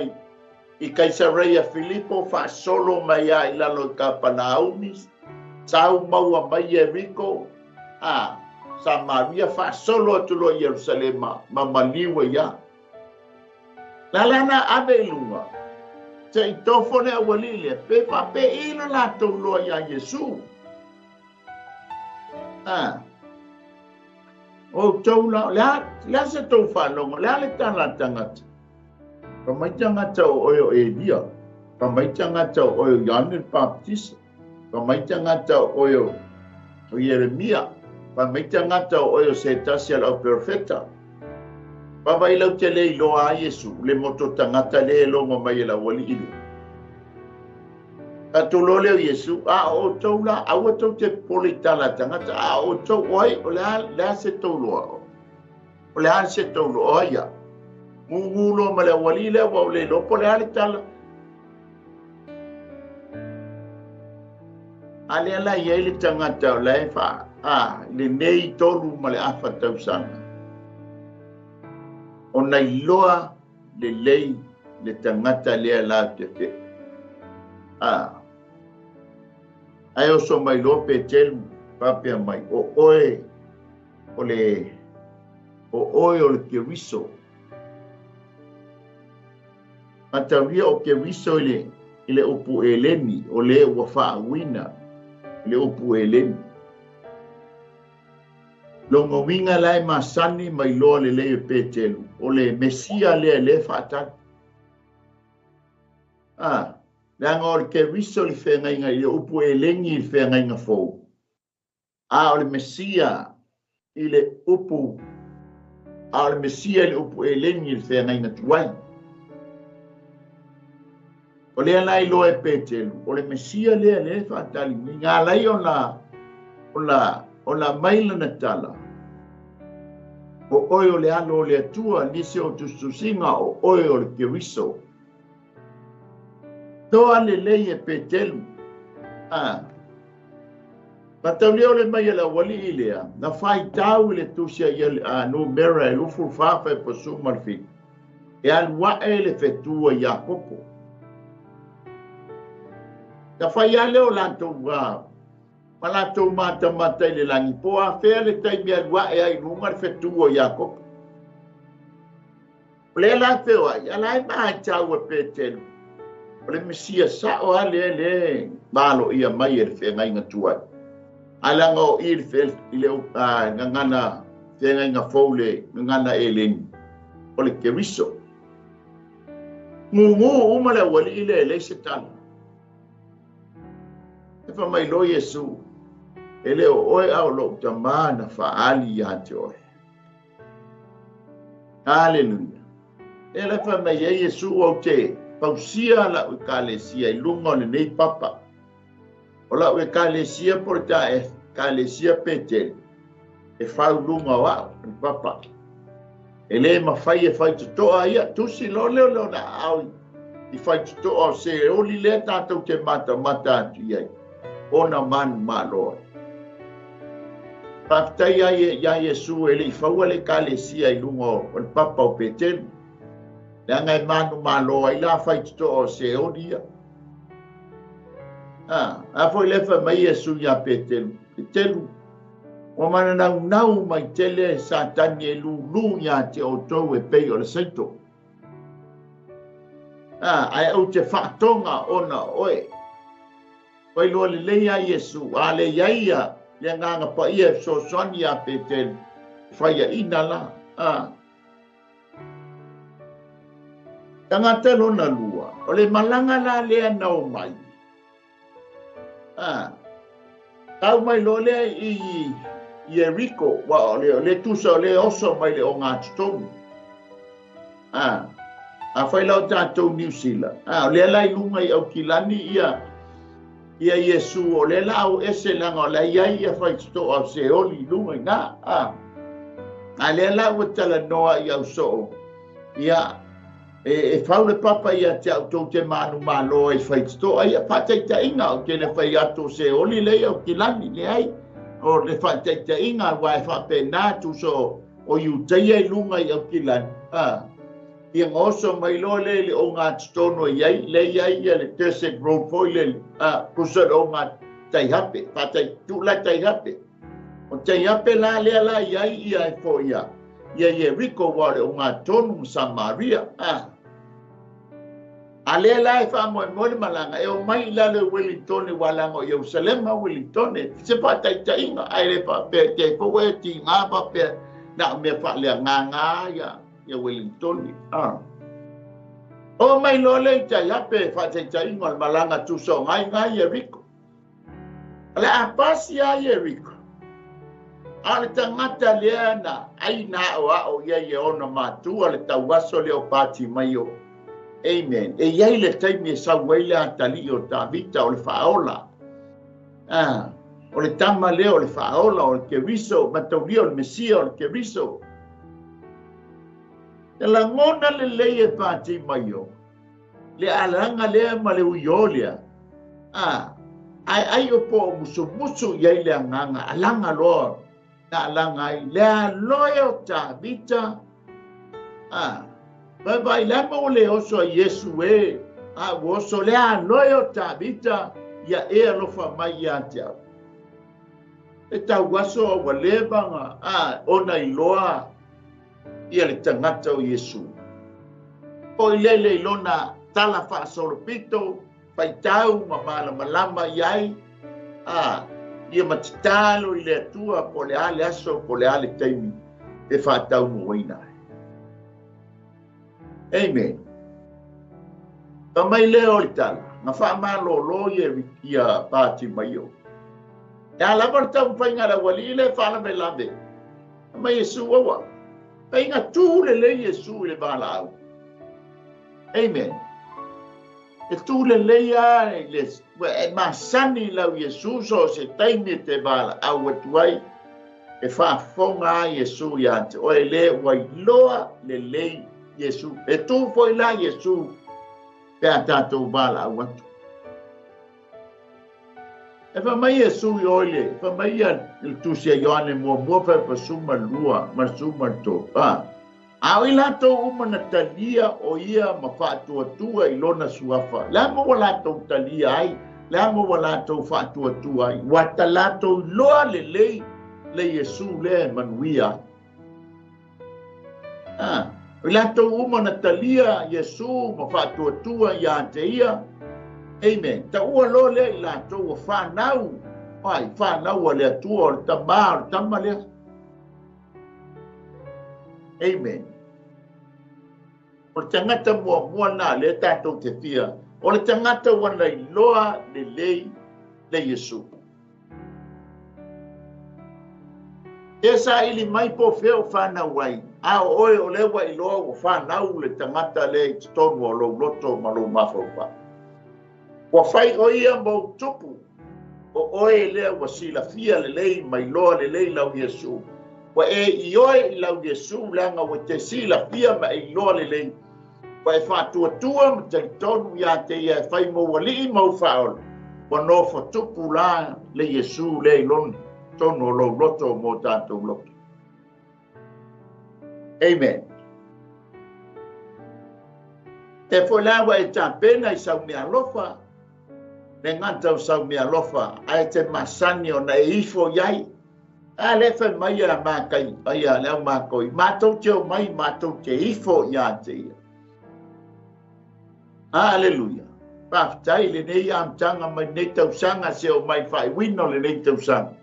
i Kaisareia Filipo faasolo mai ai i lalo i Kapanaumi, sau maua mai Ieriko, a, Samaria faasolo atu loa i Ierusalema ma maliu ai a. La la na ave i luga, se i tofo le aualii lea, pe faapei lo latou loa iā Iesu. A, o outou la, o le a, le a se tou faalogo, o le a le tala a tagata? Fai mai tagata o oe o Elia, fai mai tagata o oe o Ioane le Baptisa, fai mai tagata o oe o Ieremia, fai mai tagata o oe o se tasi a le au perofeta. Vaavaai lau te le iloa a Iesu, le moto tagata lea e logo mai e le aualii lea. Tatou loa lea o Iesu, a o outou la, aua tou te popole i tala a tagata, a o outou o ai, o le a, le a se tou loa? O le a se tou loa? O ai a? Gugu loa ma le aualii lea, ua ou le iloa po o le a le tala. A lea la i ai le tagata o la e fa, a, lenei 3 ma le afa tausaga. Ona iloa lelei le tagata lea la te fe. A, ae oso mai loa Petelu, faapea mai, o oe O le o oe o le Keriso. Mataulia o Keriso i le upu eleni, o le ua faauina i le upu eleni. Lona uiga la e masani ma iloa lelei e Peteru, o le Mesia lea e le faatali. Ah, leaga o le Keriso le feagaiga i le upu eleni i le feagaiga fou. A o le Mesia i le upu, a o le Mesia i le upu eleni i le feagaiga tuai. O lea la iloa e Peteru, o le Mesia lea le faatali mai. Nga alai ona mai lana tala, o oe o le alo o le Atua, nisi o tusitusiga o oe o le Keriso. Toa lelei e Peteru. Ah. Mataulia o le mai e le aualii lea, na faitau i le tusi a Numera e 24 e pasu ma le 7. E alu ae le fetua i Iakopo. Na fai ale o latou ma latou matamata i le lagi, po a fea le taimi alu ae ai luga le fetua i Iakopo. O lea la feo ai, ala e maitau e Peteru. O le Mesia sao a lea le malo ia mai e le feagaiga tuai. Ae laga o i le gagana feagaiga fou le gagana eleni. O le Keriso. Gugu uma le aualii le e leai se tala. E faamailoa Iesu, e le o oe a o lou Tamā na faaali iā te oe. Aleluia. E le faamai ai Iesu ou te pausia lau ekalesia i luga o lenei papa. O lau ekalesia po le ta ekalesia Petele, e fau luga o au, le papa. E le mafai e faitotoa ia, tusi loa lea o le ona aao i faitotoa o se oli lea tatou te matamata atu i ai, ona manu malo ai. Faafetai ai iā Iesu e le i faua le ekalesia i luga o le papa o Petelu. Leaga e manu malo ai la faitotoa o se oli ia. A foi le fai mai Iesu iā Petelu, Petelu, ua mananaunau mai tele Satani e lulu iā te outou e pei o le saito. Ae ou te faatoga ona oe. Ua iloa lelei a Iesu, a le iai ia le agaga paia e fesoasoani iā Petelu, e faiaina la. Tagata lona lua, o le malaga la lea na o mai. Tau mai loa lea i Ieriko, ua o le tusa o le oso mai le ogatotonu. A fai la o tatou Niu Sila. O lea la i luga i Aukilani ia Iesu, o lea la au ese laga o la iai ia faitotoa o Seoli i luga i na. A lea la ua talanoa i au soo, ia e fau le papa ia te au tou te manu malo ai faitotoa ia faataitaiga o te le fai atu o Seoli le i Aukilani, leai. O le faataitaiga ua e faapena tusa o Iutaia i luga i Aukilani. Ia oso mai loa le le ogatotonu e iai, le iai ia le Desert Road foi le tusa le oga Taihape, faatai tuu la Taihape. O Taihape la lea la iai ia e foi ia Ieriko ua o le ogatotonu ma Samaria. A lea la e faamoemoe le malaga, e o mai i lalo i Wellington ua laga o Ierusalema Wellington, se faataitaiga, ae le faapea te fou e tiga faapea na o mea faaleagaga ia Wellington. O mai loa le i Taihape faataitaiga o le malaga tusa o ngai ngai Ieriko. O le a pasi a Ieriko. A o le tagata lea na ai na aoao ia i e ona matua le tauaso lea o pati mai o. Amen. E iai le taimi e sau ai le atalii o Tavita o le faaola. O le tama lea o le faaola o le Keriso, mataulia o le Mesia o le Keriso. E lagona lelei e pati mai o. Le alaga lea ma le uio lea. Ai ai o po o musumusu i ai le agaga, alaga loa. Na alaga ai, le aloe o Tavita. Vai vai lama o le oso a Iesu e. A ua oso le aloe o Tavita, ia e alofa mai ia te au. E tauaso a ua leva na ona iloa ia le tagata o Iesu. O i lele i lona tala faasolopito, faitau ma malamalama i ai, ia ma tatalo i le Atua po o le a le aso po o le a le taimi e faataunuuina ai. Amen. Fai mai lea o le tala, na faamalōlō ia Patimaio. E a lava le taumafaiga a le aualii lea e faalavelave. Fai mai Iesu, aua. Faiga tu lelei Iesu i le valaau. Amen. E tu lelei lava i le, e masani lau Iesu so o se taimi e te valaau atu ai, e faafofoga lava Iesu ia te oe, le ua iloa lelei Iesu. E tu foi la Iesu pe a tatou valaau atu. E fai mai Iesu i o i le, fai mai ia le tusi a Ioane muamua pepa 12 ma le 13, a. A o i latou uma na talia o ia ma faatuatua i lona suafa, le a mo ua latou talia ai, le a mo ua latou faatuatua ai, ua ta latou iloa lelei le Iesu lea e manuia ai. A o i latou uma na talia Iesu ma faatuatua ia te ia, amen, taua loa lea i latou ua fanau, ai, fanau a le Atua, o le Tama, o le Tama lea. Amen. O le tagata muamua lena lea tatou te fia, o le tagata ua na iloa lelei le Iesu. E saili mai po o fea o fanau ai, a o oe o lea ua iloa ua fanau le tagata lea i totonu o lou loto ma lou mafaufau. Ua fai o ia mou tupu, o oe lea ua silafia lelei ma iloa lelei lau Iesu. Ua e ioe i lau Iesu leaga ua te silafia ma e iloa lelei. Ua e faatuatua ma talitonu ia te ia e fai mou alii ma ou faaola. Ua nofo tupu la le Iesu lea i lona totonu o lou loto mo tatou loto. Amen. E foi la ua e tapena i sau meaalofa, le gata o sau meaalofa, ae te masani ona e ifo i ai. A le fai mai a makai, ai a le au makoi, matou te o mai, matou te ifo ia te ia. Aleluia. Faafetai lenei amataga mai lenei tausaga se o mai faaiuina o lenei tausaga.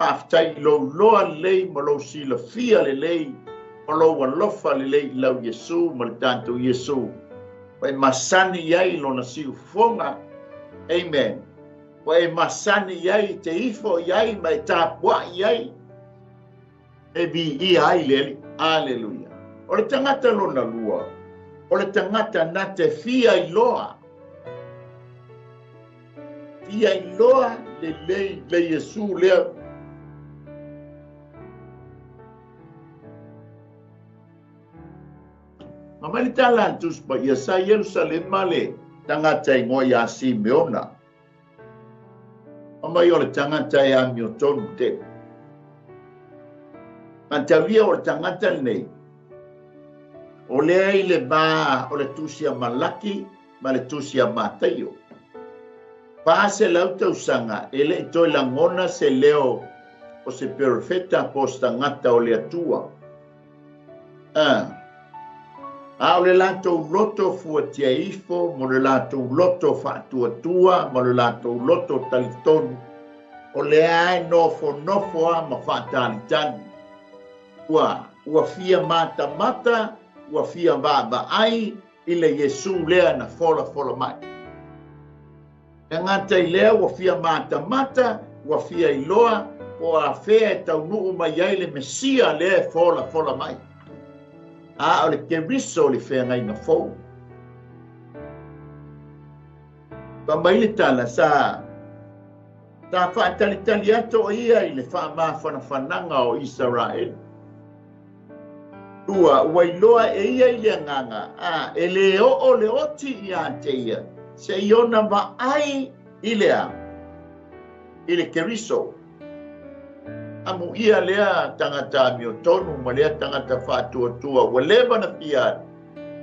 Faafetai i lou iloa lelei ma lou silafia lelei ma lou alofa lelei i lau Iesu ma le tatou Iesu. Ua e masani i ai lona siufofoga. Amen. Ua e masani i ai te ifo i ai ma e tapuai i ai e viia ai le Alii. Aleluia. O le tagata lona lua, o le tagata na te fia iloa. Fia iloa lelei le Iesu lea. Ma mai le tala a le Tusi Paia, sa Ierusalema le tagata igoa ia Simeona. Ma mai o le tagata e amiotonu tele. Mataulia o le tagata lenei, o lea i le va o le Tusi a Malaki ma le Tusi a Mataio. 400 tausaga e le i toe lagona se leo o se perofeta po o se tagata o le Atua. A o le latou loto fuatia ifo mo le latou loto faatuatua ma le latou loto talitonu, o lea e nofonofo a ma faatalitali. Ua fia matamata, ua fia vaavaai i le Iesu lea na folafola mai. E gata i lea ua fia matamata, ua fia iloa po o afea e taunuu mai ai le Mesia lea e folafola mai. A o le Keriso o le feagaiga fou. Fai mai le tala, sa faatalitali atu o ia i le faamafanafanaga o Isaraelu. Lua, ua iloa e ia i le agaga, a e le oo le oti ia te ia, se i ona vaai i le a, i le Keriso. Amuia lea tagata amiotonu ma lea tagata faatuatua, ua leva na fia alu.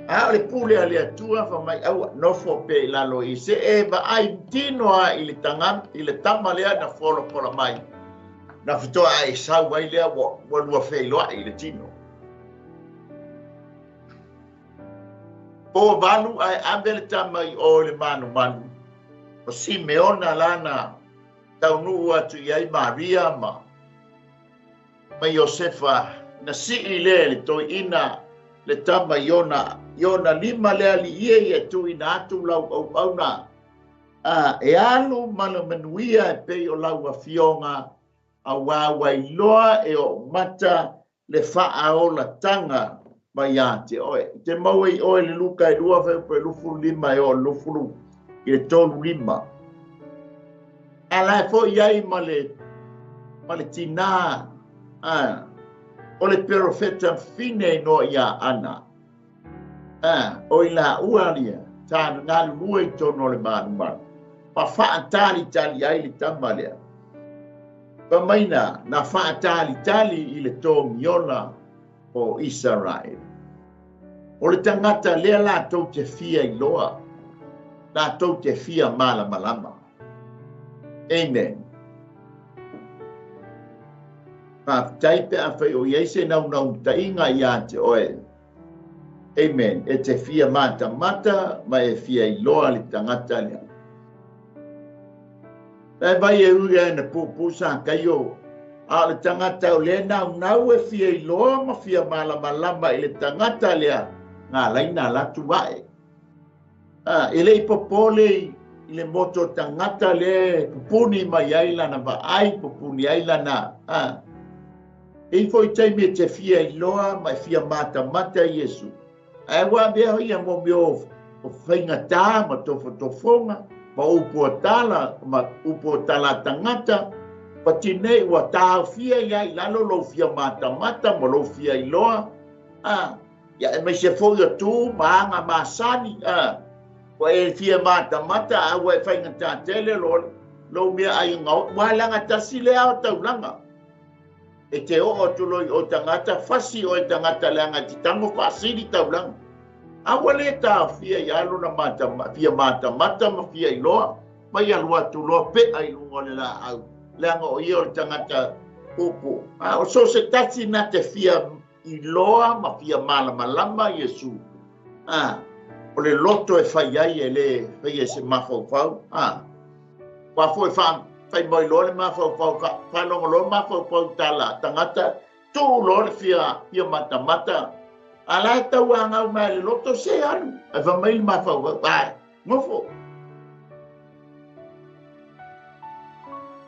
A o le pule a le Atua, fai mai, aua, nofo pea i lalo i se e vaai tino a i le tama lea na folafola mai. Na faatoa e sau ai lea ua lua feiloai le tino. Po 8 ae ave le tama i o i le manumanu. O Simeona lana taunuu atu i ai Maria ma Iosefa na sii lea le toeaina le tama i ona lima le alii e tuuina atu lau auauna e alu ma le manuia e pei o lau afioga auā ua iloa e ou mata le faaolatanga mai ia te oe. Te maua i oe le Luka e 2 fuaiupu e 25 e oo i le 20 i le 35. A la e foi ai ma le tinā o le perofeta fine no ia Ana. O i la ua lia tā ngalulue i tonu o le manumanu. Ma faatalitali ai le tama lea. Pamaina na faatalitali i le togiola o Israel. O le tangata lea latou te fia iloa, latou te fia malamalama. Amen. Faafetai pe afai o i ai se naunautaiga ia te oe. Amen. E te fia matamata ma e fia iloa le tagata lea. Lai vai e ui ai na pupu sa kaio. A le tagata o le naunau e fia iloa ma fia malamalama i le tagata lea. Ngā laina latu vae. E le i popole i le moto tagata le pupuni mai ai lana vaai, pupuni ai lana. E ifo i taimi e te fia iloa ma e fia matamata Iesu. Ae ua avea ia mo mea o faigata ma tofotofoga ma upu o tala ma upu o tala tagata patinei ua taofia ia i lalo lou fia matamata ma lou fia iloa. Ia e mai se foi o tu ma aga masani. Ua e fia matamata a ua e faigata tele lou mea ai ngao. Ua laga tasi le ao taulaga. E te oo atu loi o tagata, fasi o e tagata leaga te tago faasili taulaga. A ua lē taofia ia lona fia matamata ma fia iloa, mai alu atu loa pea i luga o le laau, leaga o ia o le tagata pupu. A o so se tasi na te fia iloa ma fia malamalama Iesu. O le loto e fai ai e lē faia e se mafaufau. Ua foi fai mai loa le mafaufau, faalogologo mafaufau tala tagata, tuu loa le fia matamata. A la e tauagau mai le loto se alu, ae fai mai le mafaufau, ai, nofo.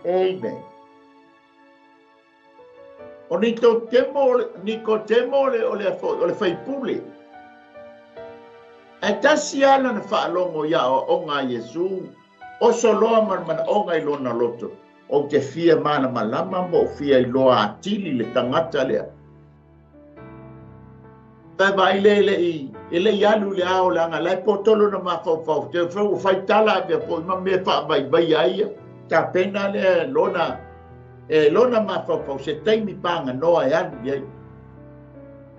Amen. O Nikotemo o le faipule. Ae tasi ala na faalogo ia aoaoga a Iesu, oso loa ma le manaoga i lona loto. Ou te fia malamalama ma ou fia iloa atili le tagata lea. Tai vaai le e le i alu i le ao leaga la e potolo na mafaufau. Te fai ua fai tala avea foi ma mea faavaivaia ai ia. Tapena lea lona mafaufau se taimi paganoa e alu i ai.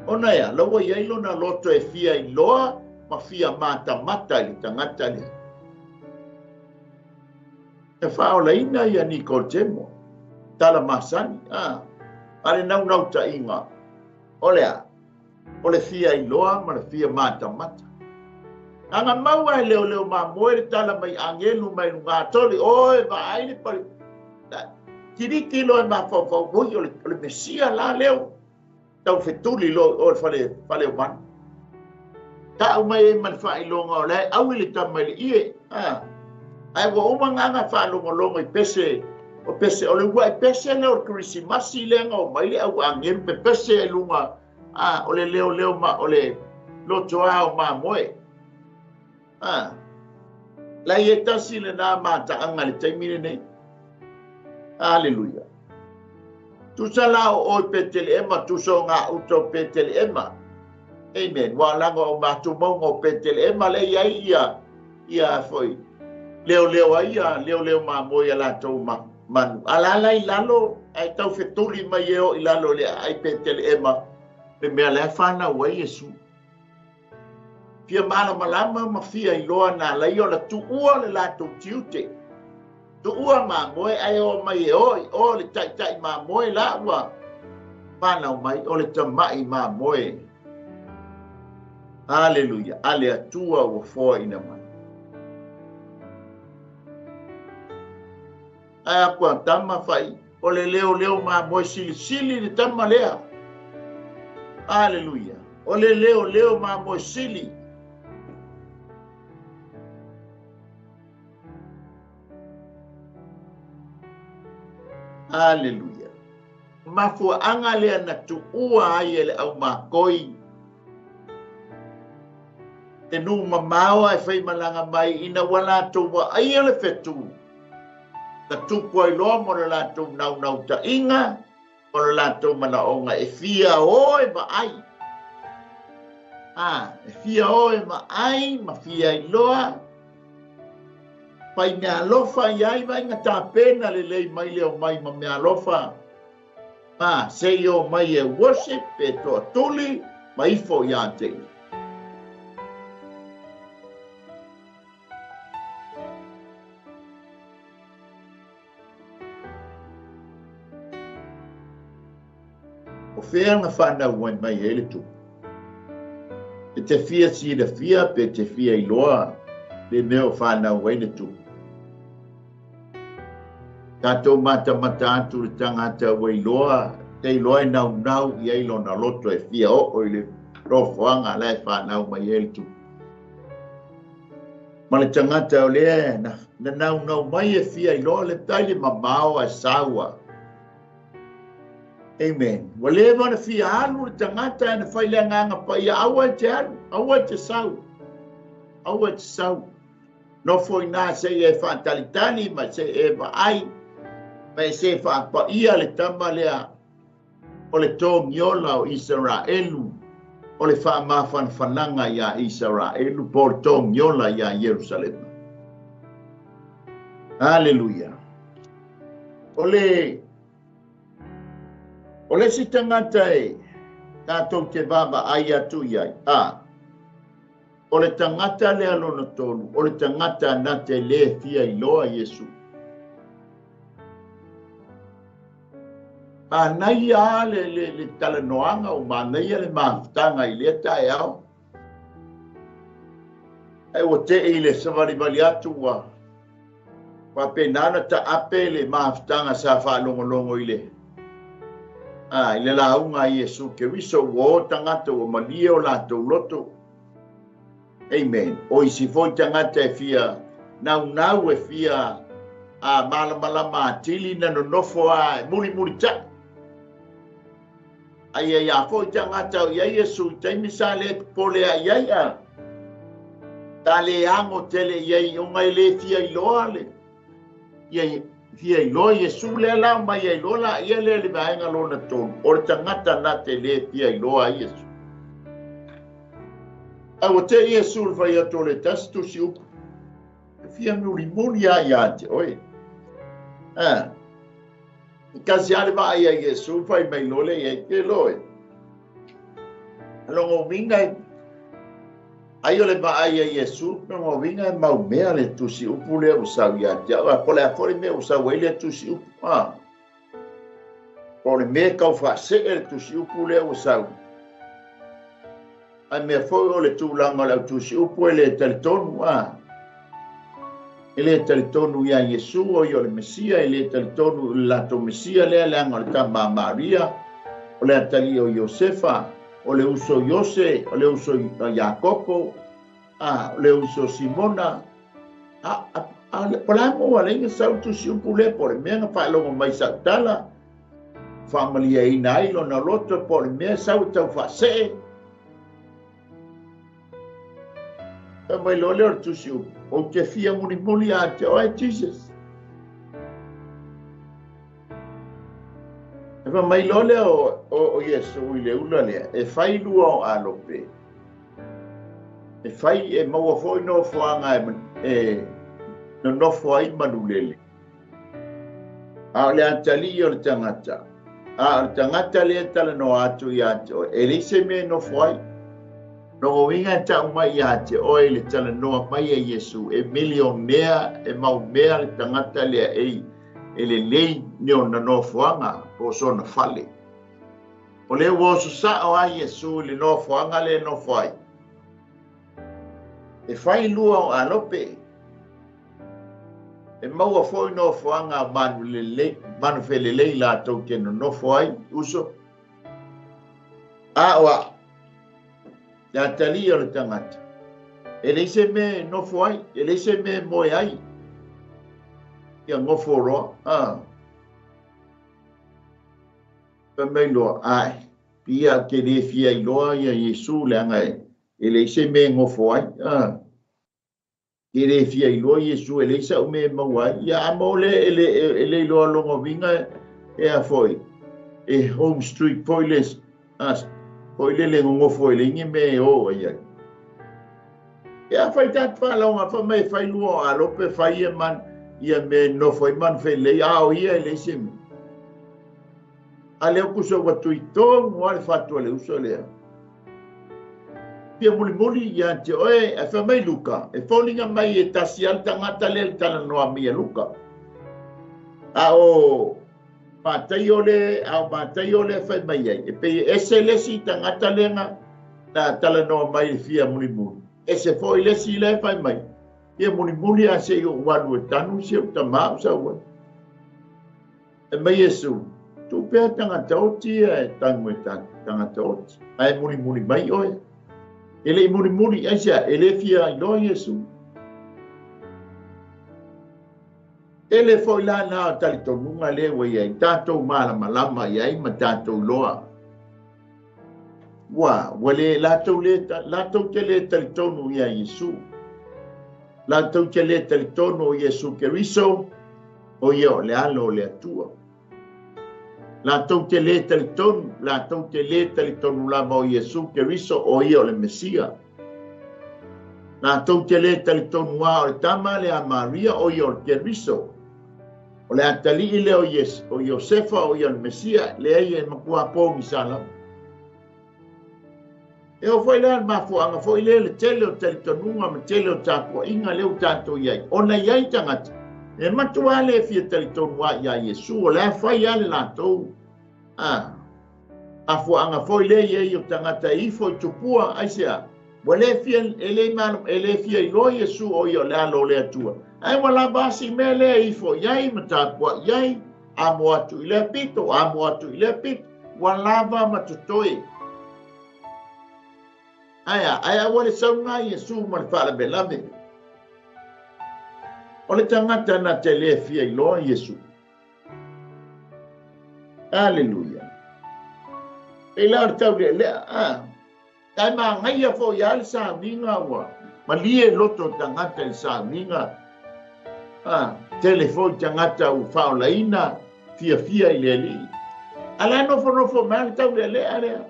Ona ea, lau i ai lona loto e fia iloa ma fia matamata i le tagata lea. E faaolaina ia Nikotemo, tala masani, a le naunautaiga, o lea, o le fia iloa ma le fia matamata. Aga maua e leoleo mamoe le tala mai agelu mai luga toli, oe vaai le pali. Kiriki loa e mafaufau, oi o le Mesia la leo, tau fetuli loa o le fale o manu. Tau mai e ma le faailoga o le au i le tama i le ie. Ae ua uma ngāga faalogologo i pese, o pese, o le ua e pese lea o le Kerisimasi lea nga o mai le au agelu pe pese e luga, o le leo leo ma, o le lotoa o mamoe. Lai e tasi le nā mataanga le taimi lenei. Hallelujah. Tusa la o oi Peteleema, tusa o ngā uta o Peteleema. Amen. Wa langa o mātu maunga o Peteleema le ia ia foi. Leo leo ai ia, leo leo mamoe ia latou manu. Alala i lalo, ai tau fetuli mai e o i lalo le ai Peteleema. Le mea lea whanau ai Iesu. Fia malamalama ma fia iloa nā lai o la tuua le latou tiute. Tuua mamoe ae o mai e o i o le taitai mamoe la ua whanau mai o le tamai mamoe. Hallelujah. Ale atua ua foa ina mai. Ae aku a tama whai o le leo leo mamoe sili sili le tama lea. Hallelujah. O le leo leo mamoe sili. Hallelujah. Mafuaanga lea na tuua ai e le au makoi. Te nu mamao ai whai malanga mai ina wala tō wa ai le whetu. Ka tupu ai loa mo le lātou nau nau ta inga, mo le lātou mana onga e fia oe ma ai. E fia oe ma ai, ma fia i loa. Pai mea alofa i ai vai ngā tāpena le lei mai leo mai ma mea alofa. Se i o mai e worship e toa tuli, ma ifo i a te. O whea ngā whanau wai mai e le tupu. E te fia si le fia pe te fia i loa le mea o whanau wai le tupu. Tātou mata mata atu le tangata wai loa, te loa e nau nau i ai lona loto e fia o i le rofoanga lai whanau mai e le tupu. Ma le tangata o lea na nau nau mai e fia i loa le tai le mamao a saua. Amen. Wa le wana fia alu le tangata e na whai le nganga pa ia aua e te alu, aua e te sau. Aua e te sau. Nofo i nā se e whaatalitali ma se e vaai, ma e se whaapaia le tama lea o le tōngiola o Israelu, o le whaamawhanwhananga ia Israelu, po le tōngiola ia Jerusalema. Hallelujah. O le si tangata e tātou te vava ai atu iai. O le tangata lea lona tolu, o le tangata na te le fia i loa Iesu. Manaia le talanoaga o manaia le mafutaga i lea taeao. Ai ua te'i i le savalivali atu ua faapena ta'ape le mafutaga sa faalogologo i le i le lauga a Iesu Keriso ua o tagata ua malie o latou loto. Amen. O isi foi tagata e fia naunau e fia a malamalama atili na nonofo a mulimuli ta'i. Ai ai a foi tagata o ia Iesu i taimi sa le popole ai ai a. Ta le ago tele iai ona e le fia iloa le. Ia fia iloa Iesu lea lao mai ai loa la ia lea le vaega lona tolu. O le tagata na te le fia iloa ai Iesu. A ua te Iesu le fai atu o le tasi tusi upu. E fia mulimuli a ia te oe. I kasi ale vaai ai Iesu fai mai loa le iai ke loe. Longo winga ai o le vaai ai Iesu longo winga e mau mea le tusi upu lea o sau ia te. A po le a fori mea o sau ai le tusi upu. Po le mea kau whaasee le tusi upu lea o sau. Ai mea foi o le tūlanga o le au tusi upu e le talitonu. E le talitonu ia Iesu o i o le Mesia, e le talitonu i le latou Mesia lea leaga o le tama Maria, o le atali o Iosefa, o le uso Iose, o le uso Iakopo, o le uso Simona. Po la mo ale inga sau tusi upu lea po le mea nga whaelongo mai sau tala, whaamalia ina ai lona loto po le mea sau tau whaasee. Ka mai loa lea o le tusi upu. O te fia mulimuli a te oe Jesus. E fa mai loa lea o Iesu i le ula lea, e fai lua o alope. E fai e maua foi nofoaga e nonofo ai manulele. A o le atalii o le tagata. A o le tagata lea talanoa atu ia te oe, e leai se mea e nofo ai. Lona uiga e tau mai ia te oe i le talanoa mai a Iesu, e milionea, e mau mea le tagata lea e e lelei ni ona nofoaga po o sona fale. O lea ua oso sao lava Iesu i le nofoaga lea e nofo ai. E fai lua o alope, e maua foi nofoaga o manu lelei, manu felelei latou te nonofo ai, uso. A o au, le atalii o le tagata, e leai se mea e nofo ai, e leai se mea e moe ai. Ia nofo loa, a. Fai mai loa, ae, pia ou te le fia iloa ia Iesu leaga e leai se mea e nofo ai, a. Ke le fia iloa Iesu e leai sa'u mea e maua ai. Ia a mo le e le e le iloa lona uiga e a foi e home street foi le a foi le le nonofo e leai ni mea e o ai ai. E a fai tatou faalaoga fai mai e fai lua o alope fai ia man ia mea e nofo ai manufelelei a o ia e leai se mea. A lea kusa ua tui tonu lava le fatu a le uso lea. Fia mulimuli ia te oe, ae fai mai Luka, e foliga mai e tasi lava le tagata lea i le talanoa mai a Luka. A o Mataio le, a o Mataio lea e fai mai ai, e pei e ese le isi tagata lea na, na talanoa mai i le fia mulimuli, ese foi le isi lea e fai mai, fia mulimuli a se i ou alu e tanu si ou tama ou sau ai. E mai Iesu, Tuu pea tagata oti ia e tanu e tagata oti, ae mulimuli mai oe. E le i mulimuli, aisea, e le fia iloa Iesu. Tele foi la na o talitonuga lea ua i ai, tatou malamalama i ai ma tatou iloa. Ua, ua le, latou le, latou te le talitonu ia Iesu. Latou te le talitonu o Iesu Keriso, o ia o le Alo o le Atua. Latou te le talitonu, latou te le talitonu lava o Iesu Keriso, o ia o le Mesia. Latou te le talitonu lava o le tama lea a Maria, o ia o le Keriso. O le atalii lea o Iesu, o Iosefa, o ia o le Mesia, leai e matua pogisa lava. E oo foi la le mafuaaga foi lea le tele o talitonuga ma tele o tapuaiga lea ua tatou i ai, ona i ai tagata e matua le fia talitonu lava ia Iesu, o la e fai lava le latou a mafuaaga foi lea i ai o tagata e ifo i tupua, aisea? Ua le fia, e le e le fia iloa Iesu o ia o le Alo o le Atua, ae ua lava a si mea lea e ifo i ai ma tapuai i ai, amo atu i lea pito, amo atu i lea pito, ua lava ma totoe. Ae a, ae a ua le sauga Iesu ma le faalavelave. O le tagata na te le fia iloa Iesu. Aleluia. Pei la o le taulealea, a. Ae manaia foi lava le sauniga ua malie loto o tagata i le sauniga. A, tele foi tagata ua faaolaina fiafia i le Alii. A la e nofonofo mai le taulealea lea.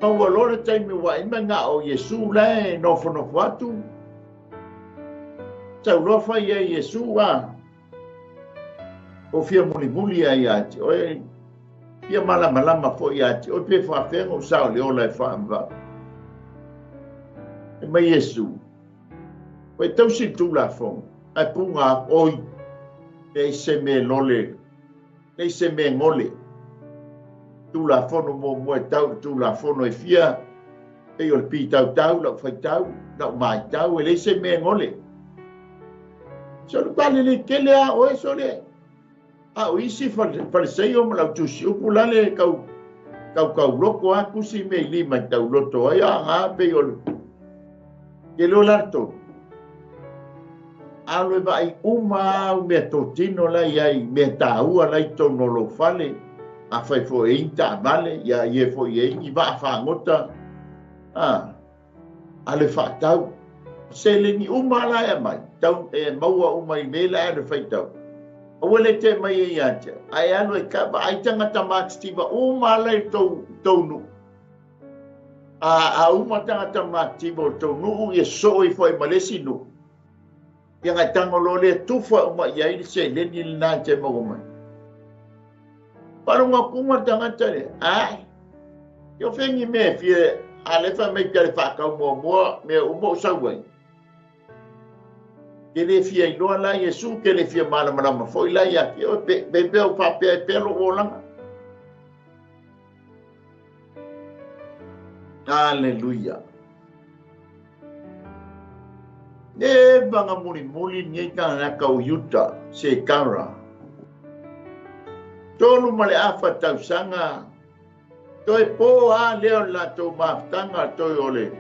Maua loa le taimi ua ai mai na o Iesu la e nofonofo atu. Sau loa fai ai Iesu, a, o fia mulimuli ai ia te oe, fia malamalama foi ia te oe pe faafefea ona ou sao i le ola e faavavau. E mai Iesu, ua e tausi le Tulafono, ae puga aku, oi, leai se mea lole, leai se mea gole. Tulafono muamua e tau i le Tulafono e fia, pei o le pitautau, lau faitau, lau maitau, e leai se mea gole. Sole palelei tele a oe sole. A o isi Fariseio ma lau tusi upu la le kau kau kau loko a tusi me i lima i tau loto ai a ngā pei o le ke leo la tolu. Alo e vaai uma au mea totino la i ai, mea tāua la i tonu o lou fale, a fai foi e i taavale, ia ie foi e i vaa fagota, a, a le faatau. Seleni uma la e aumai, tau e maua uma i mea la e alu e faitau. Aua le te mai e ia te au, ae alu e ka vaai tagata matitiva uma la i tou, tou nuu. A, a uma tagata matitiva o tou nuu, ia soo ifo ai ma le isi nuu. Ia ngai tago loa lea tufa uma i ai le seleni lena e te maua mai. Faalogo atu uma le tagata lea, ae. Ia o fea ni mea e fia a lea e fai mai pea le faatau muamua mea uma o sau ai. Ke le fia iloa la Iesu, ke le fia malamalama foi la ia te oe, pe pe pea o faapea e pea lou olaga. Aleluia. E vaga mulimuli lenei tagata o Iuta, Sekara. 3 1/2 tausaga, toe po a lea o le latou mafutaga, toe o le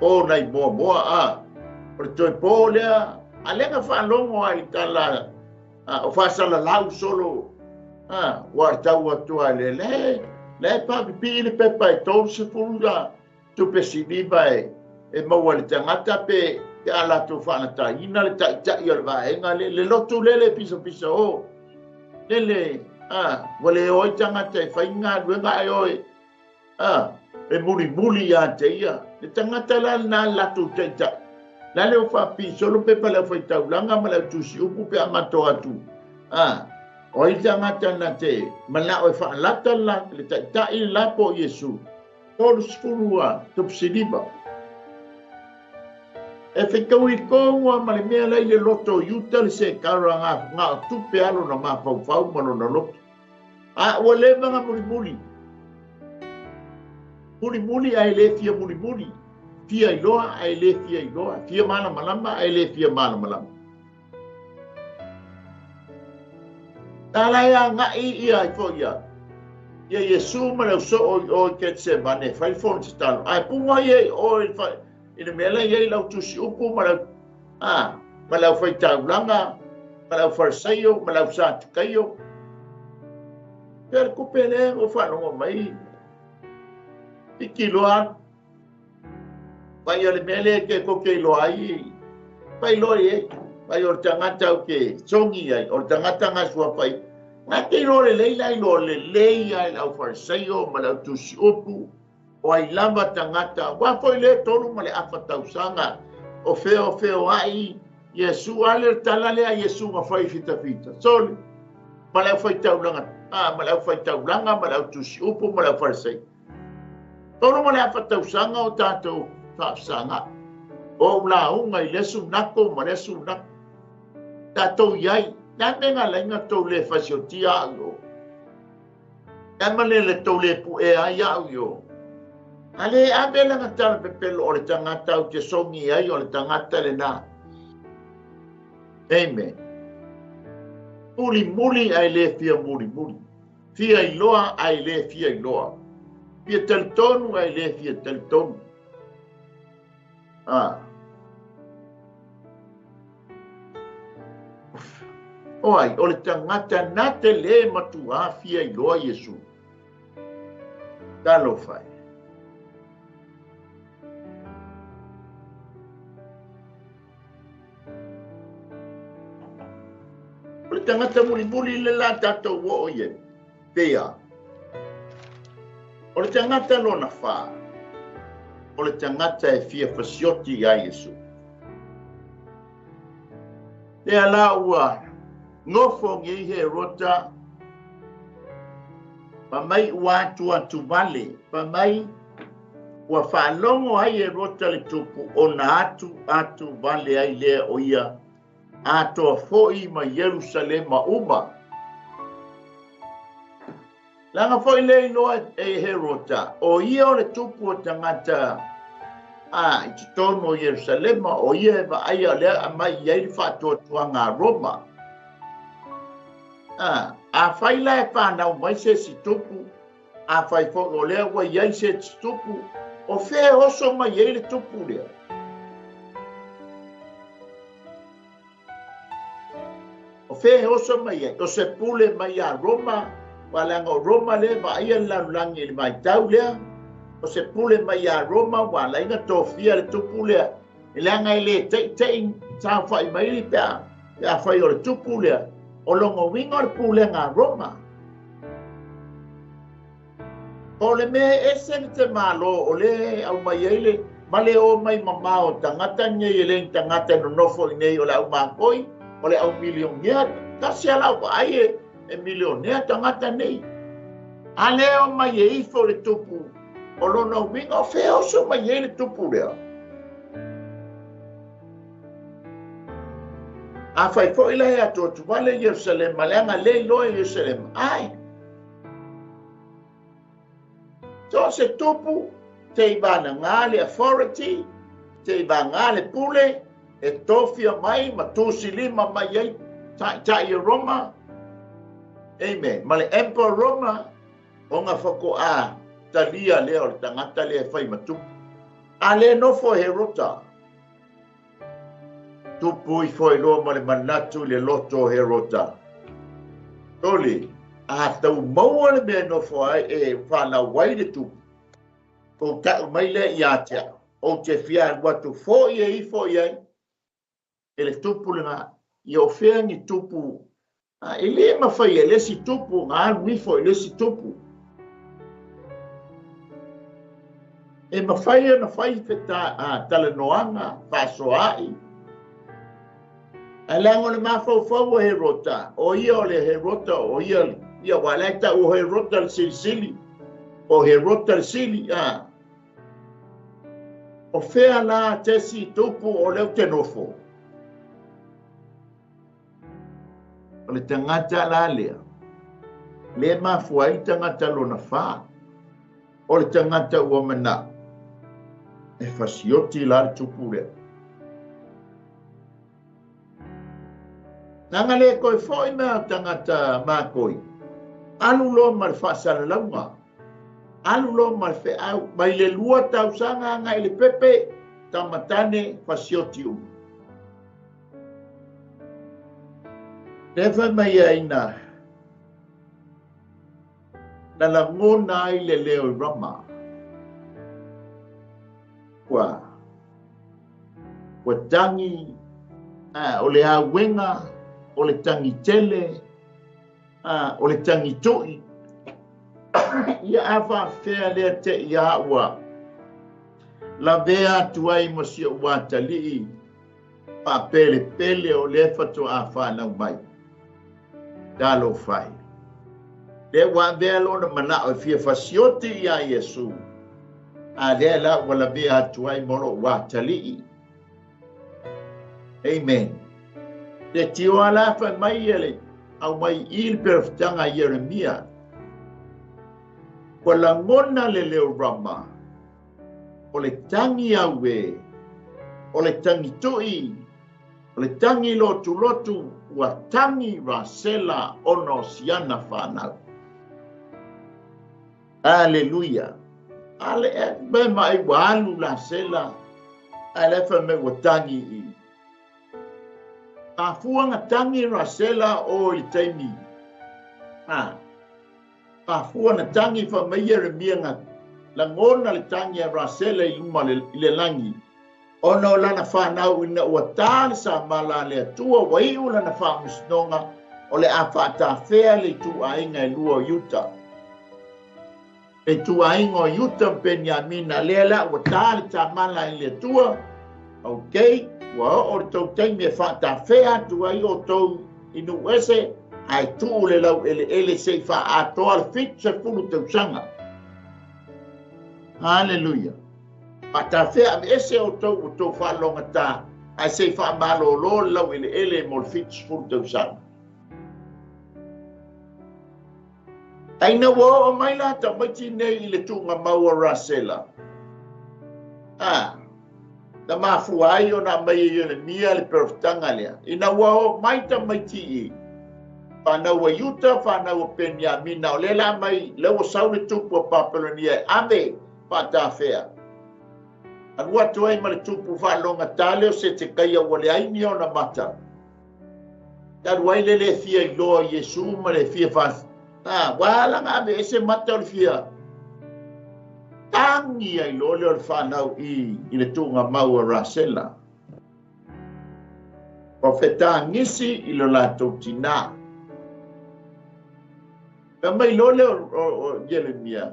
po nai muamua a. O le toe po lea, a lea na faalogo ai i tala o faasalalau solo, ua tau atu a le le, le paapipii le pepa e 30 la tupe siliva e maua le tagata pe a latou faalataina le taʻitaʻi o le vaega le le lotu lele pisapisa o lele ua le o ai tagata e fai galuega ae oe e mulimuli ia te ia le tagata la lena le latou taʻitaʻi la le o faapisolo pepa le aufaitaulaga ma le autusi upu pe a mato atu o ai tagata na te manao e faalata la le taʻitaʻi la po o Iesu 30 a tupe siliva e fetaui koua ma le mea lai le loto o Iuta le sekara nga nga o tupe alo na mafaufau ma lona loto. A ua leva na mulimuli. Mulimuli ae le fia mulimuli. Fia iloa ae le fia iloa. Fia malamalama ae le fia malamalama. Tala e agai ia ai foi ia. Ia Iesu ma le ausoo i o i Ketsemane, fai fono tatalo. Ae puga ia i o i i le mea la i ai lau tusi upu ma lau ma lau faitaulaga ma lau Farisaio ma lau Satukaio. Pea le kupe lea ua faalogo mai piki loa vai o le mea lea ke koke iloa ai fai loa i ai vai o le tagata au ke sogi ai o le tagata nga suafa i nga te iloa lelei la iloa lelei ai lau Farisaio ma lau tusi upu o ai lava tagata ua foi le 3 1/2 tausaga o feo ai Iesu ale le tala lea Iesu na fai fitafita soli ma le aufaitaulaga ma le aufaitaulaga ma le autusi upu ma le aufarisai 3 1/2 tausaga o tatou faafasaga o lauga i le sunako ma le sunako tatou iai le a mea laiga tou le fasiotia au o e ma le le tou le puʻe ai au i o ale ave laga tala pepelo o le tagata au te sogi ai o le tagata lena. Amen. Mulimuli ae le fia mulimuli. Fia iloa ae le fia iloa. Fia talitonu ae le fia talitonu. O ai, o le tagata na te le matuā fia iloa Iesu. Talofa e. O le tagata mulimuli le la tatou oo i ai. Pea. O le tagata lona fa. O le tagata e fia fasioti ia Iesu. Lea la ua nofo nei Herota pa mai ua atu atu vale, pa mai ua faalogo ai Herota le tupu ona atu atu vale ai lea o ia atoa foi ma Ierusalema uma. Laga foi le iloa e Herota, o ia o le tupu o tagata i totonu o Ierusalema, o ia e vaaia lea aumai i ai le faatuatuaga a Roma. Afai la e fanau mai se isi tupu, afai foi o lea ua i ai se isi tupu, o fea e oso mai ai le tupu lea? O fea e oso mai ai? O se pule mai ia Roma, ua leaga o Roma lea e vaaia le lalolagi i le vaitau lea. O se pule mai ia Roma ua ala ai ona tofia le tupu lea. E leaga e le teʻiteʻi saofai mai pe a fai o le tupu lea. O lona uiga o le pulega a Roma. O le mea e ese le te malo o le aumai ai le ma le o mai mamao o tagata nei e le ni tagata e nonofo i nei o le au makoi, o le au milionea, tasi ala au vaai e milionea tagata nei. A le o mai e ifo le tupu O lona uiga o fea e oso mai ai le tupu lea? Afai foi la e atuatuvale Ierusalema, leaga le iloa e Ierusalema, ʻae. So o se tupu, te i vagana le authority, te i vagana le pule, e tofia mai ma tusilima mai ai ta'ita'i o Roma. Amen. Ma le Emperor Roma, ona faatoa talia lea o le tagata lea e fai ma tupu. A le nofo e Herota, tupu ifo ai loa ma le manatu i le loto o Herota. Sole, a tau maua le mea e nofo ai e fanau ai le tupu, kou ta'u mai lea ia te au, ou te fia alu atu foi e ifo i ai e le tupu lena. Ia o fea ni tupu, e le mafai e le isi tupu ona alu ifo i le isi tupu. E mafai ona fai talanoaga faasoaai. Ae leaga o le mafaufau o Herota, o ia o le Herota, o ia, ia aua o la e tau o Herota le silisili, o Herota le sili, a. O fea la te isi tupu o lea ou te nofo? O le tagata la lea, lea e mafua ai le tagata lona fa, o le tagata ua manao e fasioti la le tupu lea. Leaga le toe foi mea o tagata makoi, alu loa ma le faasalalauga, alu loa ma le feau, mai le 2 tausaga agai i le pepe, tamatane fasioti uma. Lea fai mai ai na lagona ai le leo i Rama. Ua tagi, o le auega, o le tagi tele, o le tagi tui. Ia a faafefea lea te i a ua lavea atu ai ma si ou atalii faapelepele o lea faatoa fanau mai. Talofa e. Lea ua avea lona manao e fia fasioti iā Iesu, a lea la ua lavea atu ai ma lou atalii. Amen. Le tioa la fai mai ia le au mai i le perofitaga a Ieremia. Ua lagona le leo Rama, o le tagi auē, o le tagi tui, o le tagi lotulotu, ua tagi Rasela ona o siana fanau. Aleluia. Ale e me mai ua alu Rasela, a le fai mai ua tagi i. Mafua na tagi Rasela o i le taimi. Mafua na tagi fai mai Ieremia na lagona le tagi a Rasela i luma i le lagi, ona o lana fanau ina ua tā le samala a le Atua, ua iu lana faamasinoga o le a faatafea le ituaiga e lua o Iuta. Le ituaiga o Iuta ma Peniamina, lea la ua tā le tamala i le Atua, ok, ua oo le tou taimi e faatafea atu ai outou i nuu ese, ae tuu le laueleele se i faaatoa le 70 tausaga. Haleluia. Faatafea aveese outou ua tou faalogogata, ae se i faamalōlō le laueleele mo le 70 tausaga. Ae ina ua oo mai la tamaiti nei i le tuugamau o Rasela, a, na mafua ai ona aumai e Ieremia le perofitaga lea, ina ua oo mai tamaiti i fanau a Iuta, fanau a Peniamina, o lea la mai, lea ua sau le tupu a Papelonia e ave faatafea. Alu atu ai ma le tupu faalogogata lea o Setekaia ua leai ni ona mata. Talu ai le le fia iloa o Iesu ma le fia fa, ua ala ona aveese mata o le fia tagi ai loa lea o le fanau i le tuugamau a Rasela. Ua fetagisi i lo latou tinā. Fai mai loa lea o Ieremia,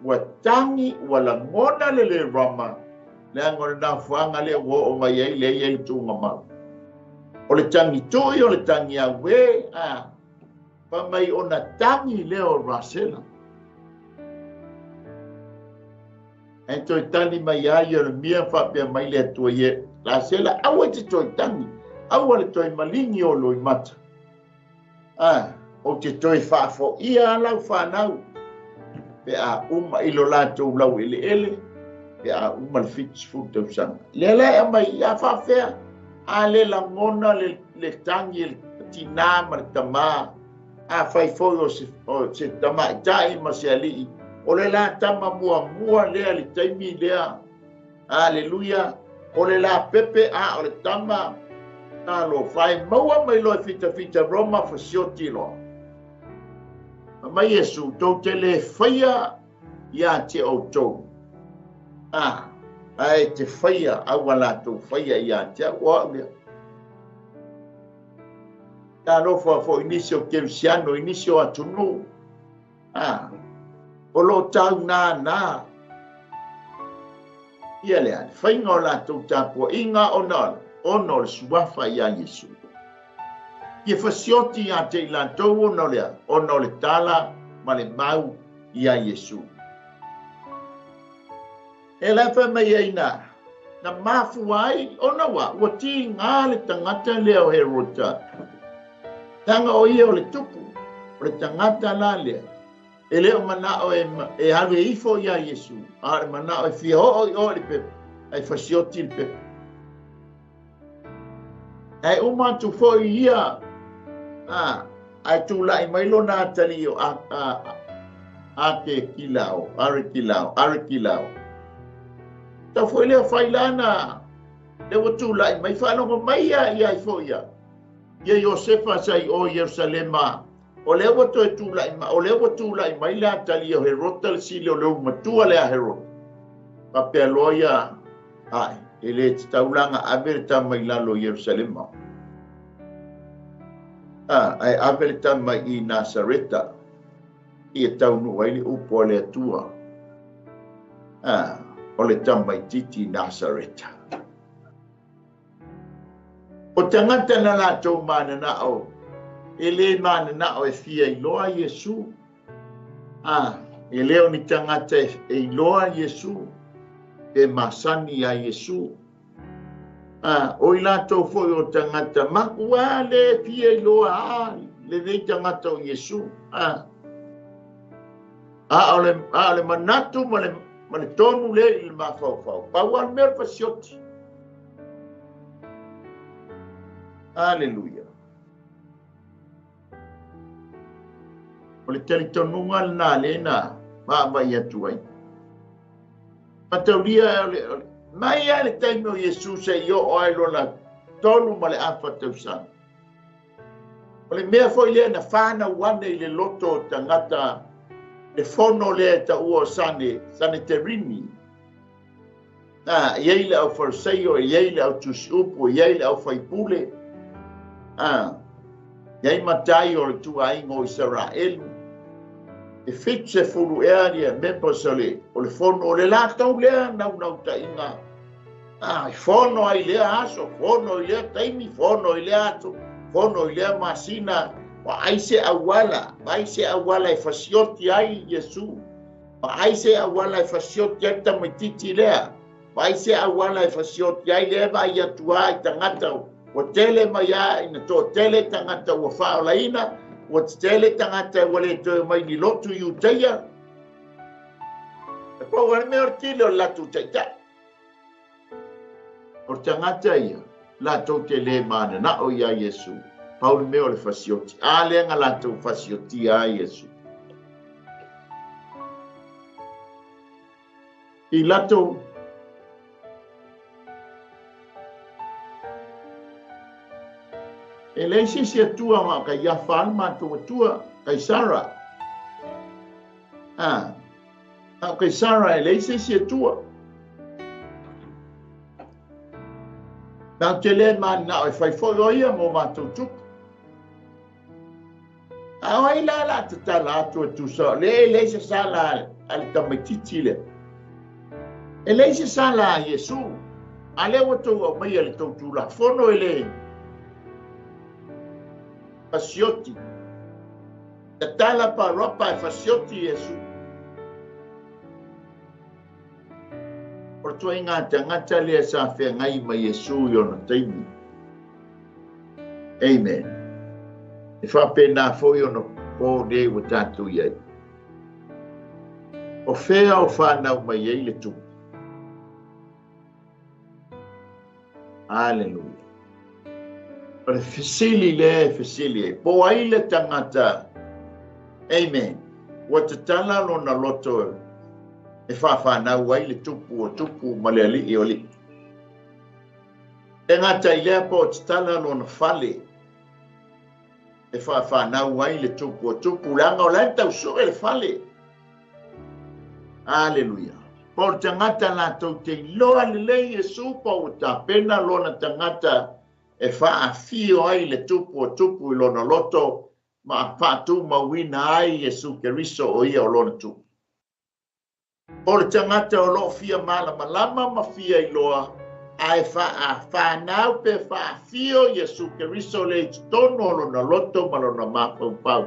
ua tagi, ua lagona le le Rama, leaga o le nafoaga lea ua oo mai ai lea i ai le tuugamau. O le tagi tui, o le tagi auē, a, fai mai ona tagi lea o Rasela. Ae toe tali mai lava Ieremia ma faapea mai le Atua ia Lasela, Aua e te toe tagi, aua le toe maligi o loimata. A, ou te toe faafoia lava lau fanau, pe a uma i lo latou laueleele, pe a uma le 70 tausaga. Lea la e aumai, ia faafea, a le lagona le, le tagi e le tinā ma le tamā, Afai foi o se, o se tamaitai ma se alii, o le la tama muamua lea le taimi lea. Aleluia! O le la pepe a o le tama talofa e maua mai loa e fitafita Roma fasioti loa. Fai mai Iesu, tou te le faia ia te outou, a, ae te faia a ua latou faia ia te au, o au lea. Talofa foi i nisi o kerisiano, i nisi o atunuu, a, o lo o taunānā ia lea, le faiga o latou tapuaiga ona, ona o le suafa iā Iesu. Ia fasioti ia te i latou ona o lea, ona o le tala ma le mau iā Iesu. E la fai mai ai na, na mafua ai ona ua, ua tiga le tagata lea o Herota. Leaga o ia o le tupu, o le tagata la lea, e le o manao e, e alu e ifo iā Iesu, a o le manao e fia oo i o i le pepa, ae fasioti le pepa. Ae uma atu foi ia, a, ae tulai mai lona atalii o a, a, Akekilao, Arekilao, Arekilao. Tau foi lea fai lana, lea ua tulai mai, faalogo mai ia ia ai foi ia. Ia Iosefa sa i o Ierusalema, o lea ua toe tulai mai, o lea ua tulai mai le atalii o Herota le sili o le ulumatua lea a Herota. Faapea loa ia, Ae, e le tatau la ona ave le tama i lalo i Ierusalema. A, ae ave le tama i Nasareta, ia taunuu ai le upu a le Atua. A, o le tamaitiiti i Nasareta. O tagata na latou mananao, e le mananao e fia iloa Iesu. A, e le o ni tagata e iloa Iesu, pe masani iā Iesu. A, o i latou foi o tagata makuā le fia iloa a lenei tagata o Iesu. A, a o le, a o le manatu ma le, ma le tonu lea i le mafaufau, pau lava le mea o le fasioti. Aleluia. O le talitonuga lena lea na vaavaai atu ai. Mataulia o le, o le, mai lava le taimi o Iesu seia oo ai lona 3.5 tausaga. O le mea foi lea na whānau ane i le loto o tagata le fono lea e taua o Sane, Saneterini. A, e i ai le au Fariseio, e i ai le au tusiupu, e i ai le au faipule. A, e i ai matai o le ituaiga o Isaraelu. E 70 ea ia members o le, o le fono, o le latou lea naunautaiga. A, e fono ai lea aso, fono i lea taimi, fono i lea aso, fono i lea masina, vaai se auala, vaai se auala e fasioti ai Iesu. Vaai se auala e fasioti ai le tamaitiiti lea. Vaai se auala e fasioti ai lea e vaai atu a i tagata ua tele mai a ina toatele tagata ua faaolaina, ua tetele tagata ua le toe omai ni lotu i Iutaia. E pau lava le mea o le tele o le latou taitai. O le tagata ia, latou te le mananao iā Iesu, pau le mea o le fasioti. A lea na latou fasiotia ai Iesu. I latou E leai se isi Atua ma o Kaiafa le matou Atua, Kaisara. A, a o Kaisara e leai se isi Atua. Matou te le mananao e fai foi o ia mo matou tupu. A o ai la la tatala atu e tusa o le e leai se sala a le tamaitiiti lea. E leai se sala a Iesu. A lea ua tou aumaia le tou tulafono e le fasioti. Tatala Parapa e fasioti Iesu. ituaiga tagata lea sa feagai ma Iesu i ona taimi. Amen. E faapena foi ona po nei ua tatou i ai. O fea o fanau mai ai le tupu? Aleluia. O le fesili lea e fesili ai, po o ai le tagata, amen, ua tatala lona loto e faafanau ai le tupu o tupu ma le alii o alii. E gata i lea po o tatala lona fale e faafanau ai le tupu o tupu, leaga o la e tau sue le fale. Aleluia. Po o le tagata latou te iloa lelei Iesu po ua tapena lona tagata e faafio ai le tupu o tupu i lona loto ma faatumauina ai Iesu Keriso o ia o lona tupu. O le tagata o loo fia malamalama ma fia iloa ae faafanau pe faafio Iesu Keriso le i totonu o lona loto ma lona mafaufau.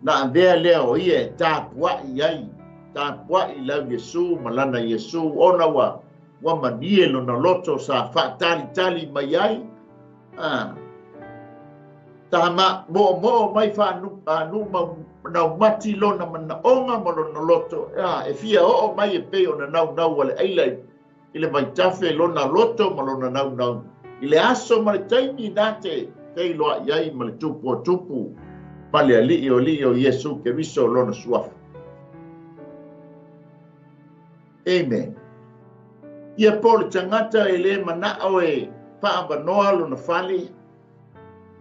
Na avea lea o ia e tapuai ai, tapuai lau Iesu ma lana Iesu, ona ua ua malie lona loto sa faatalitali mai ai. Sa moomoo mai faanuu naumati lona manaoga ma lona loto, e fia oo mai e pei ona naunau a le aila i le vaitafe lona loto ma lona naunau i le aso ma le taimi na te feiloai ai ma le tupu o tupu ma le alii o alii o Iesu Keriso lona suafa. Amen. Ia po le tagata e le manao e faavanoa lona fale,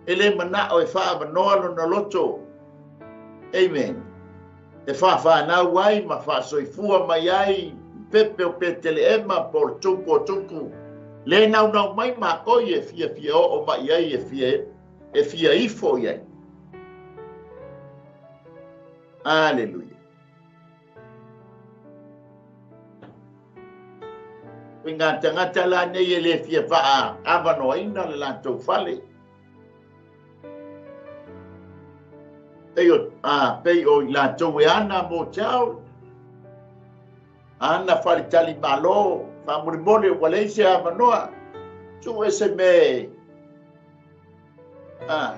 e le manao e faavanoa lona loto. Amen. E faafanau ai ma faasoifua mai ai pepe o Peteleema po o le tupu o tupu. Le naunau mai mākou e fia fia oo mai ai e fia ifo i ai. Aleluia. I ngā tagata la nei e le fia faaavanoaina le latou fale. Pei o i latou e ana motel, ana faletali malo, faamolemole ua leai se avanoa, sue se mea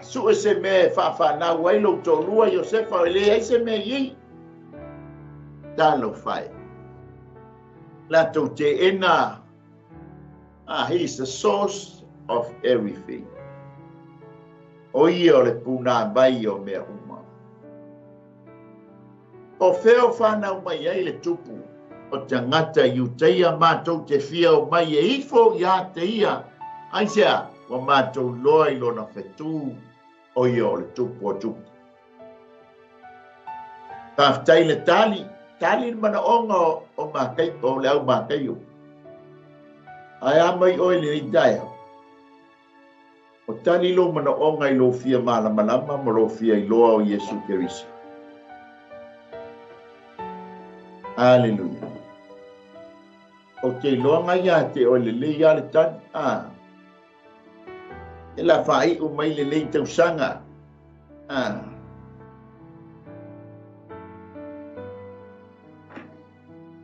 sue se mea e faafanau ai lou toalua Iosefa, e leai se mea i ai. Talofa e. Latou teena, he is the source of everything. O ia o le puna mai o mea uma. O fea o whanau mai ai le tupu o tagata Iutaia mātou te fia o mai e ifo ia te ia. Aisea, ua mātou loa i lona whetū o ia o le tupu o tupu. Faafetai le tali, tali le manaoga o makai, o le au makaio. Ae a mai oe lenei taeao. O tali lou manaoga i lou fia malamalama ma lou fia iloa o Iesu Keriso. Aleluia. O te iloa ngai ia te oe lelei a le tali. E la whaiu mai lelei tausaga.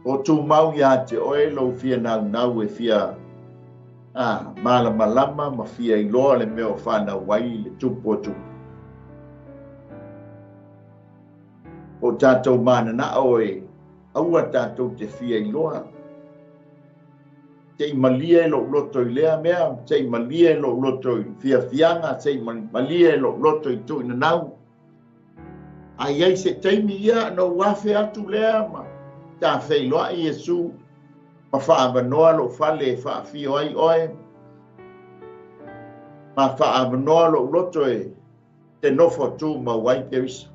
O tūmau ia te oe lou fia naunau e fia malamalama ma fia iloa le mea o whanau ai le tupu o tupu. O tātou mananao e aua tātou te fia iloa. Te i malia e lou loto i lea mea, te i malia e lou loto i fia fianga, te i malia e lou loto i tuinanau. Ai ai se taimi ia no wafe atu lea ma ta feiloai Iesu ma faavanoa lou fale e faafio ai oe, ma faavanoa lou loto e te nofo tu mau ai Keriso.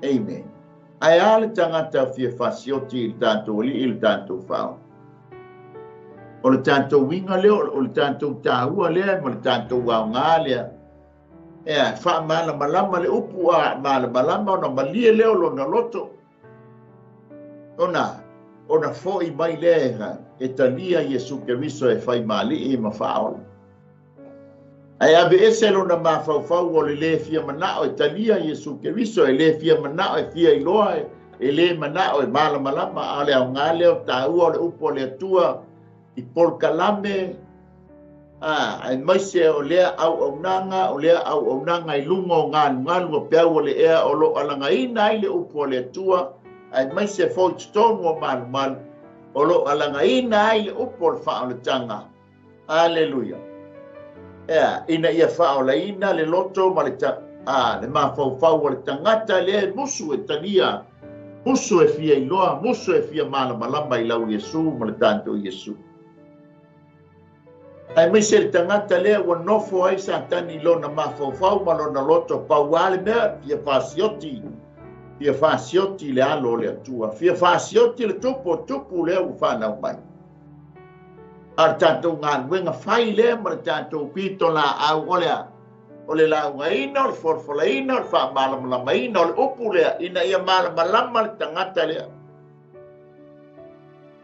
Amen. Ae a le tagata fia fasioti i le tatou alii i le tatou fao. O le tatou uiga lea, o le tatou tāua lea ma le tatou aoga lea. Ea, faamalamalama le upu a malamalama ona malie lea o lona loto. Ona foi mai lea e talia Iesu Keriso e fai mali'i ma faaola. Ae ave ese lona mafaufau o le le fia manao e talia Iesu Keriso, e le fia manao e fia iloa E lē manaʻo e malamalama a o le aogā lea o tāua o le upu a le Atua i polokalame a aemaise o lea auaunaga o lea auaunaga i luga o galugalu o peau o le ea o loo alagaina ai le upu a le Atua aemaise foi totonu o malumalu o loo alagaina ai le upu o le faaolataga. Aleluia. Ea, ina ia faaolaina le loto ma le ta, a, le mafaufau o le tagata lea e musu e talia, musu e fia iloa, musu e fia malamalama i lau Iesu ma le tatou Iesu. Aemaise le tagata lea ua nofo ai Satani i lona mafaufau ma lona loto, pau lava le mea, fia fasioti, fia fasioti le alo o le Atua, fia fasioti le tupu o tupu lea ua fanau mai. A o le tatou galuega fai lea ma le tatou pitolaau o le a? O le laugaina, o le folafolaina, o le faamalamalamaina o le upu lea ina ia malamalama le tagata lea.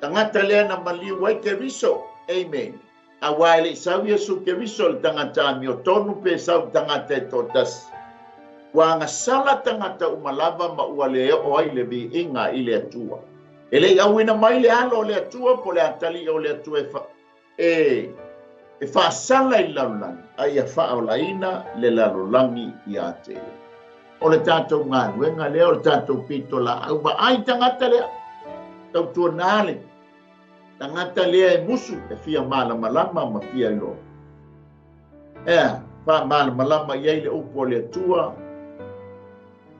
Tagata lea na maliu ai Keriso. Amen. Aua e le i sau Iesu Keriso i le tagata amiotonu pe sau i le tagata e toatasi. Ua agasala tagata uma lava ma ua le oo ai le viiga i le Atua. E le i auina mai le alo o le Atua po o le atalii o le Atua e, fa, e, e faasala i le lalolagi, a ia faaolaina le lalolagi ia te ia. O le tatou galuega lea, o le tatou pitolaau, vaai tagata lea, tautuana le tagata lea e musu, e fia malamalama ma fia iloa. Ea, faamalamalama i ai le upu a le Atua.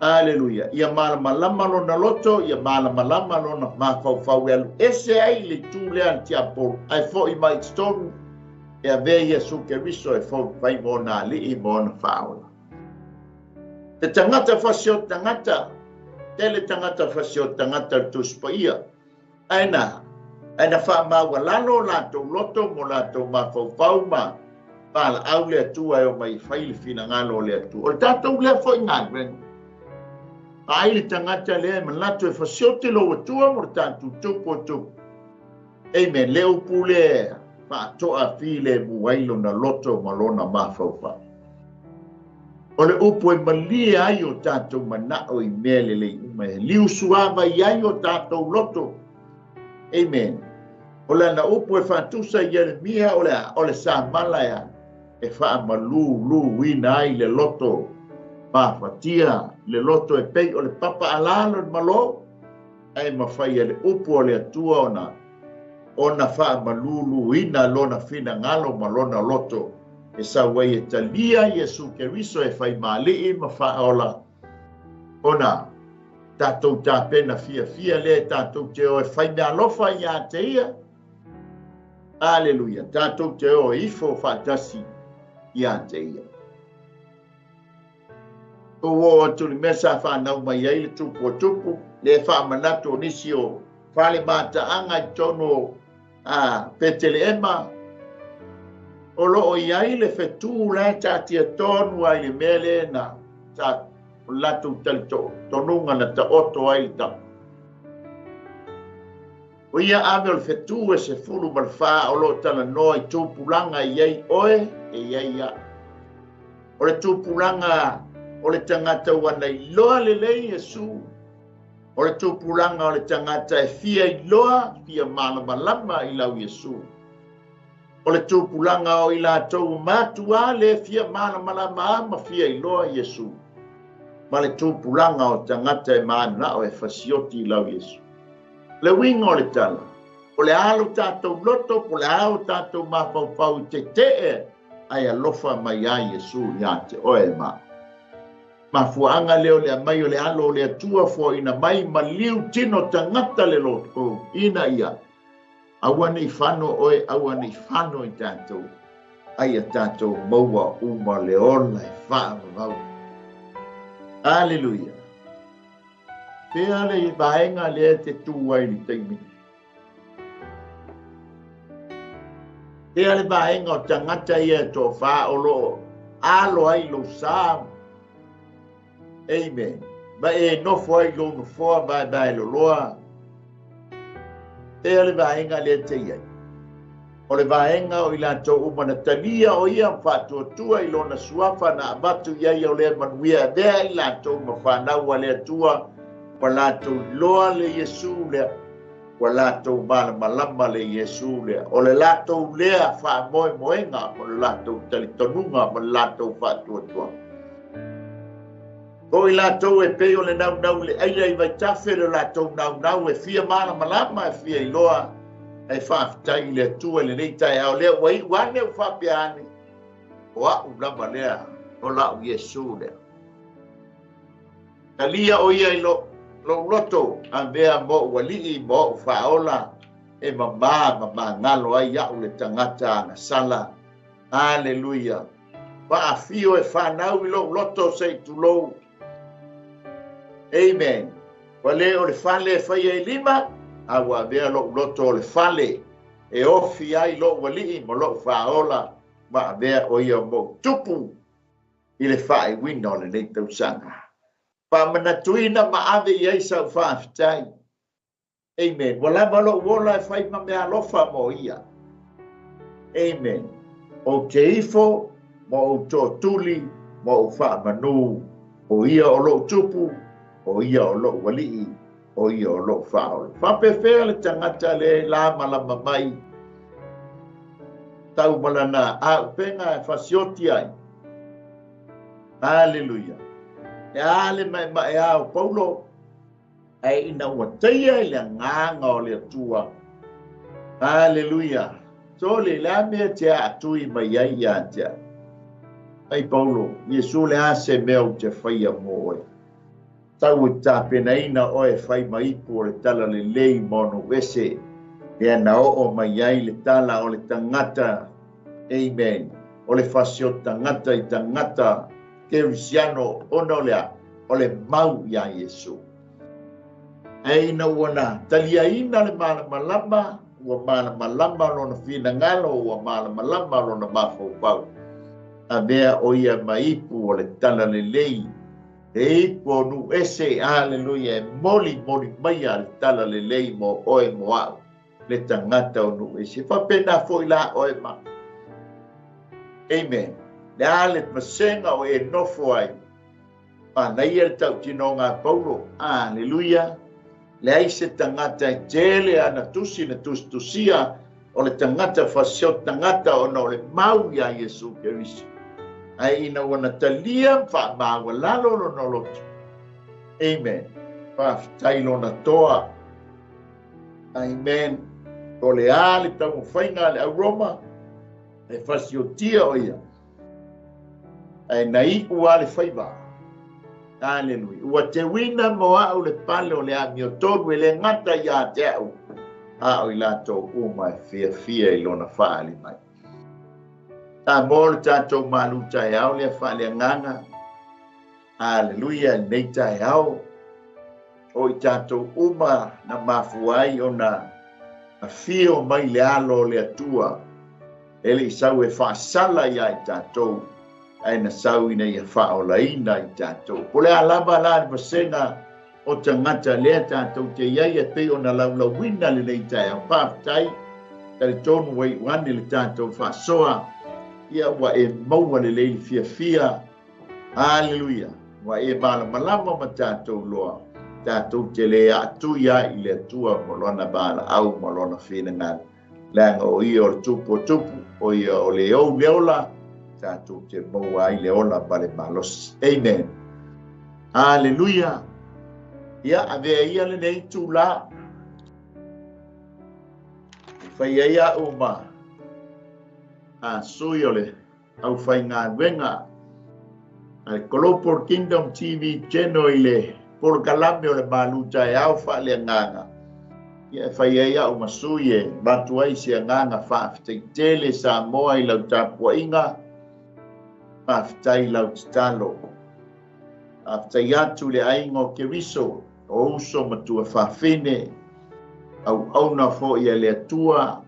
Aleluia. Ia malamalama lona loto, ia malamalama lona mafaufau e alu ese ai le itu lea a le tiapolo, ae foi mai i totonu e avea Iesu Keriso e fai ma ona alii ma ona faaola. Te tagata fasioti tagata, tele tagata fasioti tagata o le Tusi Paia. Ae na, ae na faamaualalo o latou loto ma o latou mafaufau ma valaau le Atua e omai e fai le finagalo o le Atua. O le tatou lea foi galuega. Vaai le tagata lea e manatu e fasioti lou Atua mo le tatou tupu o tupu. Amen. Le upu lea faatoa filemu ai lona loto ma lona mafaufau. O le upu e malie ai o tatou manao i mea lelei uma e liusuava i ai o tatou loto. Amen. O lana upu e faatusa i Ieremia o le a? O le samala e a? E faamaluluina ai le loto mafatia, le loto e pei o le papa alā lona malo, ae mafai e le upu o le Atua ona ona faamaluluina lona finagalo ma lona loto e sau ai e talia Iesu Keriso e fai ma Alii ma Faaola ona tatou tapena fiafia lea e tatou te o e fai meaalofa ia te ia. Aleluia! Tatou te o e ifo faatasi ia te ia. Ua oo atu i le mea sa fanau mai ai le tupu o tupu, le faamanatu o nisi o fale mataaga i totonu o a Peteleema, o lo o i ai le fetū la e taatia tonu ai le mea lea na sa o le latou talitonuga na taoto ai le tama. O ia ave o le fetū e 14 o lo o talanoa i tupulaga e i ai oe, e i ai au. O le tupulaga o le tagata ua na iloa lelei Iesu, o le tupulaga o le tagata e fia iloa, fia malamalama i lau Iesu. O le tupulaga o i latou ua matuā le fia malamalama a ma fia iloa Iesu, ma le tupulaga o tagata e manao e fasioti i lau Iesu. Le uiga o le tala, o le a lo tatou loto, po o le a o tatou mafaufau i tetee, ae alofa mai ai Iesu ia te oe ma au. Mafuaaga lea o le aumai o le Alo o le Atua foaina mai maliu tino tagata le loto ina ia aua ne i fano oe, aua ne i fano i tatou, a ia tatou maua uma le ola e faavavau. Aleluia! Pea le vaega lea e te tū ai i le taimi nei. Pea le vaega o tagata ia e toafa o lo o alo ai lou sa. Amen. Ma e nofo ai lou nofoa vaevae loloa. Pea le vaega lea e te i ai. O le vaega o i latou uma na talia o ia ma faatuatua i lona suafa na avatu i ai o lea manuia e avea i latou ma fanau a le Atua. Ua latou iloa le Iesu lea, ua latou malamalama le Iesu lea. O le latou lea faamoemoega ma le latou talitonuga ma le latou faatuatuaga. O i latou e pei o le naunau i le aila i vaitafe le latou naunau e fia malamalama e fia iloa e faafetai i le Atua i lenei taeao lea ua iu ane ua faapea ane, o a'u lava lea, o la'u Iesu lea. Talia o ia i lou loto, avea mo'u alii ma o'u faaola, e mamā ma magalo ai a'u le tagata agasala. Aleluia. Faafio e fanau i lou loto se i tulou. Amen. Ua le o le fale e faia i lima, a ua avea lou loto o le fale e ofi ai lou alii ma lou faaola, ma avea o ia mo'u tupu i le faaiuina o lenei tausaga. Faamanatuina ma ave i ai sau faafetai. Amen. Ua lava lou ola e fai ma mea alofa mo ia. Amen. Ou te ifo ma ou tootuli ma ou faamanu. O ia o lou tupu, o ia o lou alii, o ia o lou faaola. Faapefea le tagata le la malama mai tau malana aupenga e fasioti ai. Aleluia. E a le maemae a o Paulo, ae ina ua taia i le agaga o le Atua. Aleluia. Sole le a mea te aatui mai ai ia te au. Ai Paulo, Iesu le a se mea ou te faia mo oe. Tau e tapenaina oe fai ma ipu o le tala lelei ma ona ese. Lea na oo mai ai le tala o le tagata. Amen. O le fasio tagata i tagata kerisiano ona o lea o le mau ia Iesu. Ae ina ua na taliaina le malamalama, ua malamalama lona finagalo, ua malamalama lona mafaufau. Avea o ia maipu o le tala lelei, e ipu o nu ese, aleluia, e moli moli mai a le tala lelei mo oe mo a'u, le tagata o nu ese. Faapena foi la oe ma. Amen. Le a le masega o e nofo ai. Manaia le tautinoga a Paulo. Aleluia. Le ai se tagata e tele ana tusi na tusitusia o le tagata fasio tagata ona o le mau ia Iesu Keriso. Ae ina ua na talia faamaualalo lona loto. Amen. Faafetai lona toa. Amen. O le a le taumafaiga a le au Roma e fasiotia o ia. Ae na iu a le faiva. Aleluia. Ua teuina mo a'u le pale o le amiotonu e le gata ia te a'u, a o i latou uma e fiafia i lona faali mai. Ta mo le tatou malu taeao lea faaleagaga. Aleluia, lenei taeao o i tatou uma na mafua ai ona afio mai le alo o le Atua e le i sau e faasala ia i tatou, ae na sau ina ia faaolaina i tatou. Po le a lava la le vasega o tagata lea tatou te iai e pei ona laulauina lenei taeao. Faafetai, talitonu ua iu ane le tatou faasoa, ia ua e maua lelei le fiafia. Aleluia. Ua e malamalama ma tatou loa, tatou te le aatui ai i le Atua ma lona valaau ma lona finagalo. Leaga o ia o le tupu o tupu, o ia o le ou le ola, tatou te maua ai le ola ma le malosi. Amen. Aleluia. Ia, avea ia lenei tula. Fai ai a'u ma a sui o le aufaigaluega a le Global Kingdom TV Channel i le polokalame o le malu taeao faaleagaga. Ia e fai ai a'u ma sui e avatu ai se agaga faafetaitele Samoa i lau tapuaiga. Faafetai lau tatalo. Faafetai atu le aiga o Keriso, o uso ma tuafafine, auauna foi a le Atua,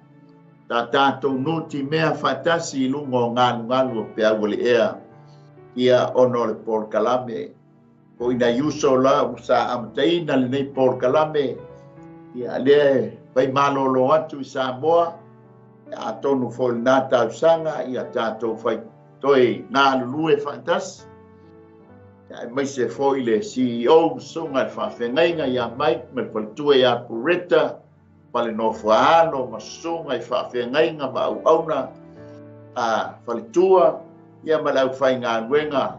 ta tatou nuti mea faatasi i luga o galugalu o peau o le ea, ia ona o le polokalame. Po ina i uso la ua sa amataina lenei polokalame, ia lea e fai malolo atu i Samoa, atonu foi lena tausaga, ia tatou fai toe galulue faatasi. Aemaise foi le CEO susuga i le faafeagaiga ia Mike ma le faletua ia Pureta ma le nofoaalo ma susuga i faafeagaiga ma auauna a faletua ia ma le aufaigaluega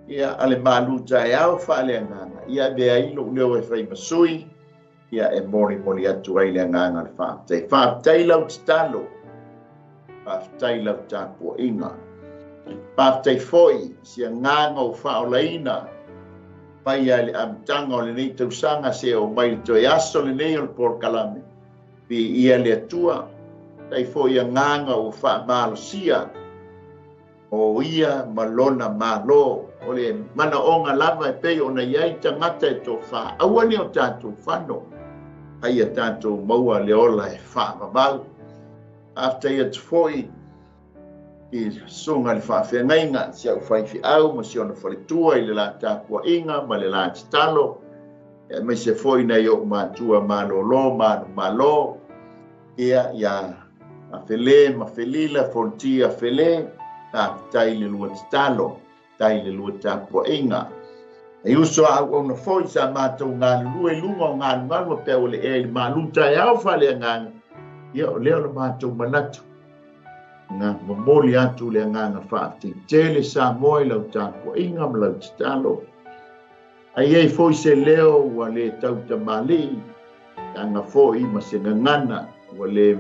ia a le malu taeao faaleagaga ia avea ai lou leo e fai ma sui ia e molimoli atu ai le agaga o le faafetai. Faafetai lau tatalo, faafetai lau tapuaiga, faafetai foi si agaga o faaolaina mai ai le amataga o lenei tausaga se o mai le toe aso lenei o le polokalame. Viia le Atua, faafetai foi agaga ua faamalosia o ia ma lona malo. O le manaoga lava e pei ona i ai tagata e tofa, aua ne o tatou fano, a ia tatou maua le ola e faavavau. Faafetai atu foi i susuga i le faafeagaiga, si au faifeau ma si ona faletua i le la tapuaiga ma le la tatalo, aemaise foi nai ou matua malolo manumalo, ia ia Fele ma Felila Fontia Fele, faafetai le lua tatalo, faafetai le lua tapuaiga. E uso a auauna foi sa matou galulue i luga o galugalu a pea ua le ea i le malu taeao faaleagaga, ia o lea o le matou manatu na momoli atu le agaga faafetai tele Samoa i lau tapuaiga ma lau tatalo. A i ai foi se leo ua le tautamalii, aga foi ma se gagana ua le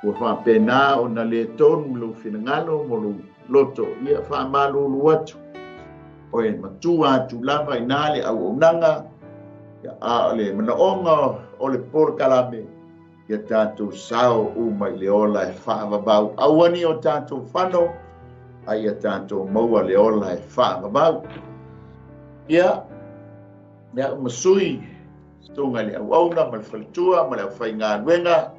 ua faapena ona le tonu lou finagalo mo lou loto, ia faamalulu atu. O e matua atu lava ina le auaunaga, a o le manaoga o le polokalame, ia tatou sao uma i le ola e faavavau. Aua ne i o tatou fano, a ia tatou maua le ola e faavavau. Ia, le au masui, susuga i le auauna ma le faletua ma le aufaigaluega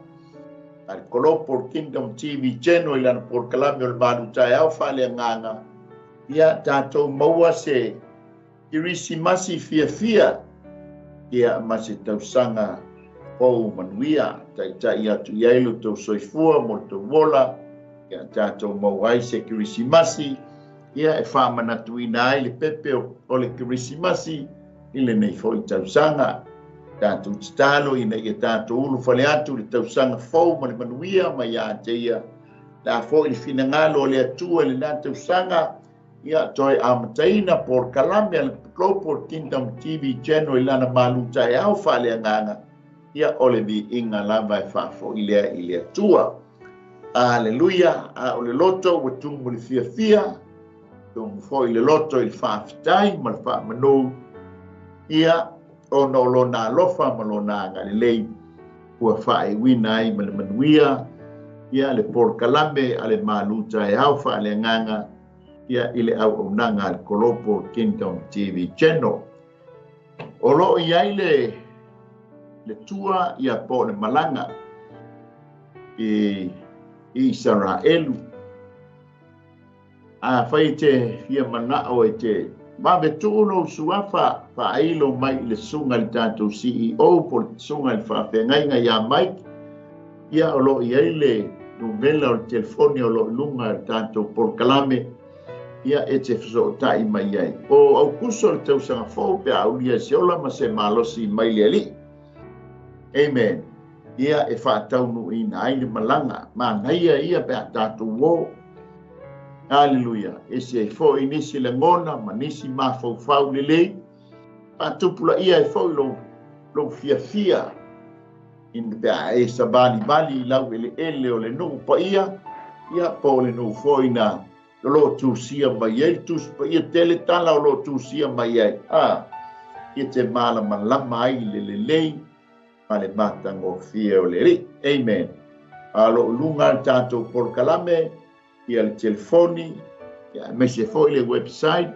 a le Global Kingdom TV Channel i lana polokalame o le malu taeao faaleagaga, ia tatou maua se Kerisimasi fiafia, ia ma se tausaga fou manuia, taitai atu i ai lo tou soifua mo le tou ola, ia tatou maua ai se Kerisimasi, ia e faamanatuina ai le pepe o le Kerisimasi i lenei foi tausaga. Tatou tatalo ina ia tatou ulufale atu le tausaga fou ma le manuia ma ia te ia la foi le finagalo o le Atua i lena tausaga, ia toe amataina polokalame a le Global Kingdom TV Channel i lana malu taeao faaleagaga, ia o le viiga lava e faafoi lea i le Atua. Aleluia. A o le loto ua tumu le fiafia, tumu foi le loto i le faafetai ma le faamanu, ia ona o lona alofa ma lona agalelei ua faaiuina ai ma le manuia ia le polokalame a le malu taeao faaleagaga ia i le auaunaga a le Global Kingdom TV Channel. O lo o i ai le tua ia po o le malaga i Isaraelu. A fai te fia manao e te vave tuu lou suafa faailo mai i le susuga i le tatou CEO po o le susuga i le faafeagaiga ia Mike, ia o lo o i ai le numera o le telefoni o lo o i luga o le tatou polokalame, ia e te fesootai mai ai. O Aukuso le tausaga fou pe a aulia se ola ma se malosi mai le Alii. Amen. Ia e faataunuuina ai le malaga manaia ia pe a tatou o. Aleluia. E se ai foi nisi lagona ma nisi mafaufau lelei, faatupulaia ai foi lou fiafia ina pe a e savalivali i lau eleele o le nuu paia, ia po o le nuu foi na o lo o tusia mai ai, tusi paia tele tala o lo o tusia mai ai, ia te malamalama ai le lelei ma le matagofie o le Alii. Amen. A lo o luga le tatou polokalame, ia le telefoni, ia aemaise foi le website,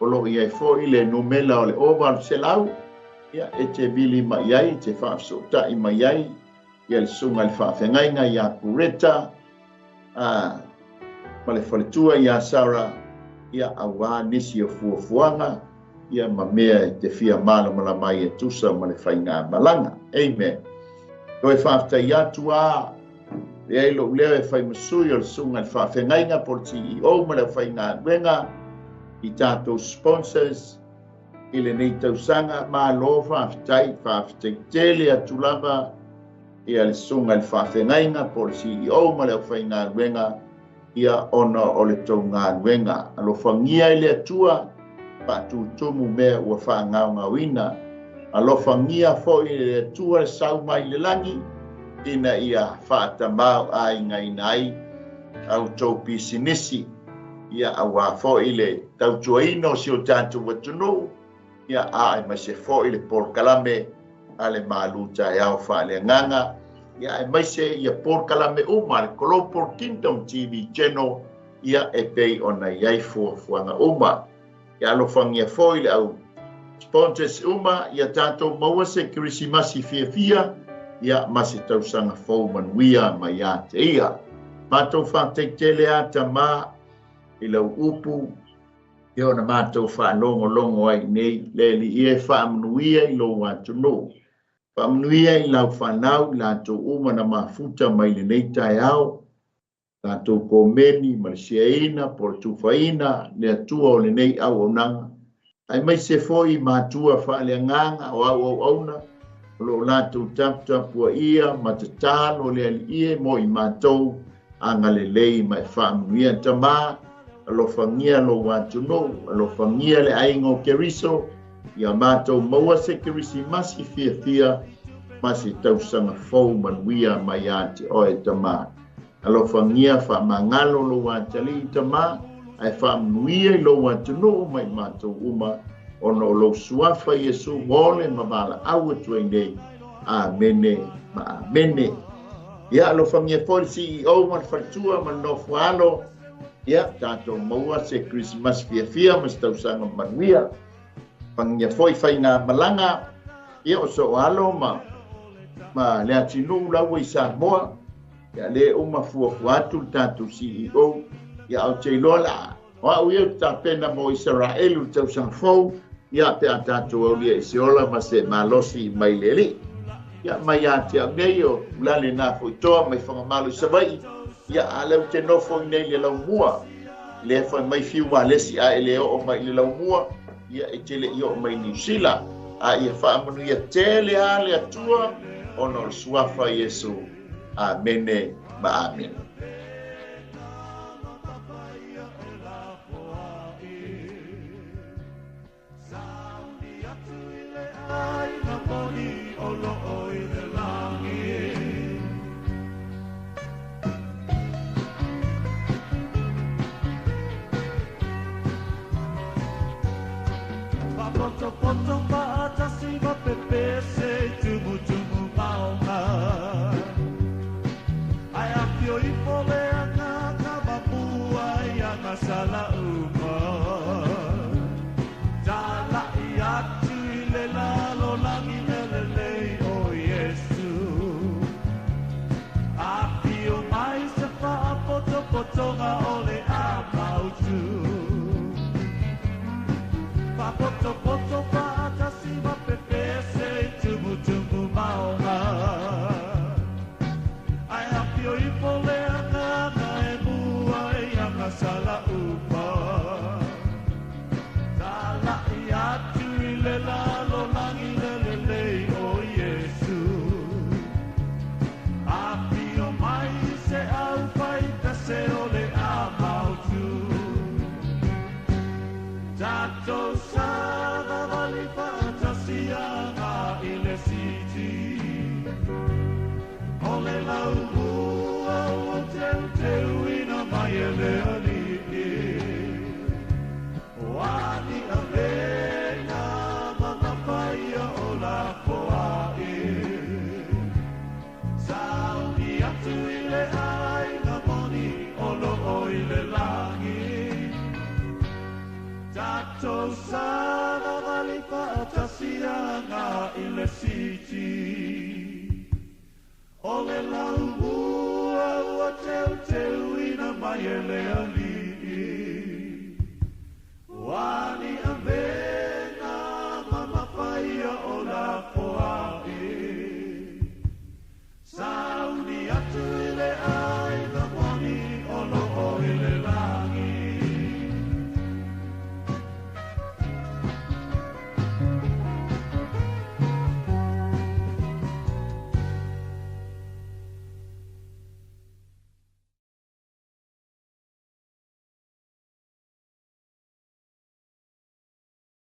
o lo o i ai foi le numera o le 0800, ia e te vili mai ai, e te faafesootai mai ai, ia le susuga i le faafeagaiga ia Pureta, ma le faletua ia Sara, ia aua nisi o fuafuaga, ia ma mea e te fia malamalama ai e tusa ma le faiga malaga. Amen. Toe faafetai atu a le ai lou leo e fai ma sui o le susuga i le faafeagaiga po o le CEO ma le aufaigaluega i tatou sponsors i lenei tausaga. Malo faafetai, faafetai tele atu lava ia le susuga i le faafeagaiga po o le CEO ma le aufaigaluega ia ona o le tou galuega. Alofagia e le Atua faatutumu mea ua faagaogaoina. Alofagia foi e le Atua le sau mai le lagi ina ia faatamao-aigaina ai au tou pisinisi ia auā foi le tautuaina o si o tatou atunuu ia aemaise foi le polokalame a le malu taeao faaleagaga ia aemaise ia polokalame uma a le Global Kingdom TV Channel ia e pei ona i ai fuafuaga uma. Ia alofagia foi le au sponsors uma ia tatou maua se Kerisimasi fiafia ia ma se tausaga fou manuia mai ia te ia. Matou faafetai tele a Tamā i lau upu ia ona matou faalogologo ai nei le Alii e faamanuia i lou atunuu. Faamanuia i lau fanau i latou uma na mafuta mai lenei taeao, latou komeni ma le siaina po o le tufaina le Atua o lenei auaunaga, aemaise foi matua faaleagaga o au auauna o lo o latou taputapuaia ma tatalo le Alii e mo i matou agalelei ma e faamanuia. Tamā, alofagia lou atunuu, alofagia le aiga o Keriso, ia matou maua se Kerisimasi fiafia ma se tausaga fou manuia mai ia te oe Tamā. Alofagia faamagalo lou atalii Tamā, ae faamanuia i lou atunuu ma i matou uma, ona o lou suafa Iesu mo le ma valaau atu ai nei. Amene ma amene. Ia alofagia foi le CEO ma le faletua ma le nofoalo. Ia tatou maua se Kerisimasi fiafia ma se tausaga manuia. Fagia foi faiga malaga ia o so alo ma le atinuu laua i Samoa. Ia le uma fuafua atu le tatou CEO. Ia au te iloa la o au ia o tapena mo Israelu le tausaga fou. Ia pe a tatou aulia i se ola ma se malosi mai le Alii. Ia mai ia te au nei o ulale nā foi toa mai whangamalo i Savaii. Ia a leu te nofo i nei le laumua. Le fai mai fiu walesi a e le oo mai le laumua. Ia e tele i oo mai Niu Sila. A ia faamanuia tele a le Atua ona o le suafa Iesu. Amene ma amene. Poto poto faatasi ma pepese tumutumu maoga. Ai afio ifo le agaga mapua ia gasala uma. Tala'i atu i le lalolagi le lelei o Iesu. Afio mai se faapotopotoga o le amautu. Poto faatasi ma pepese tumutumu maoga. Ai afio ifo le agaga e mua ia gasala uma. Tala'i atu i le lalolagi le lelei o Iesu. Afio mai se au faitase o le amautu. Tatou savavali faatasi aga i le siti. O le laumua ua teuteuina mai e le Alii. O ani avega ma mafaia o lafoai. Sauni atu i le aiga moni o loo i le lagi. Tatou savavali faatasi aga i le siti. O le laumua ua teuteuina mai e le Alii.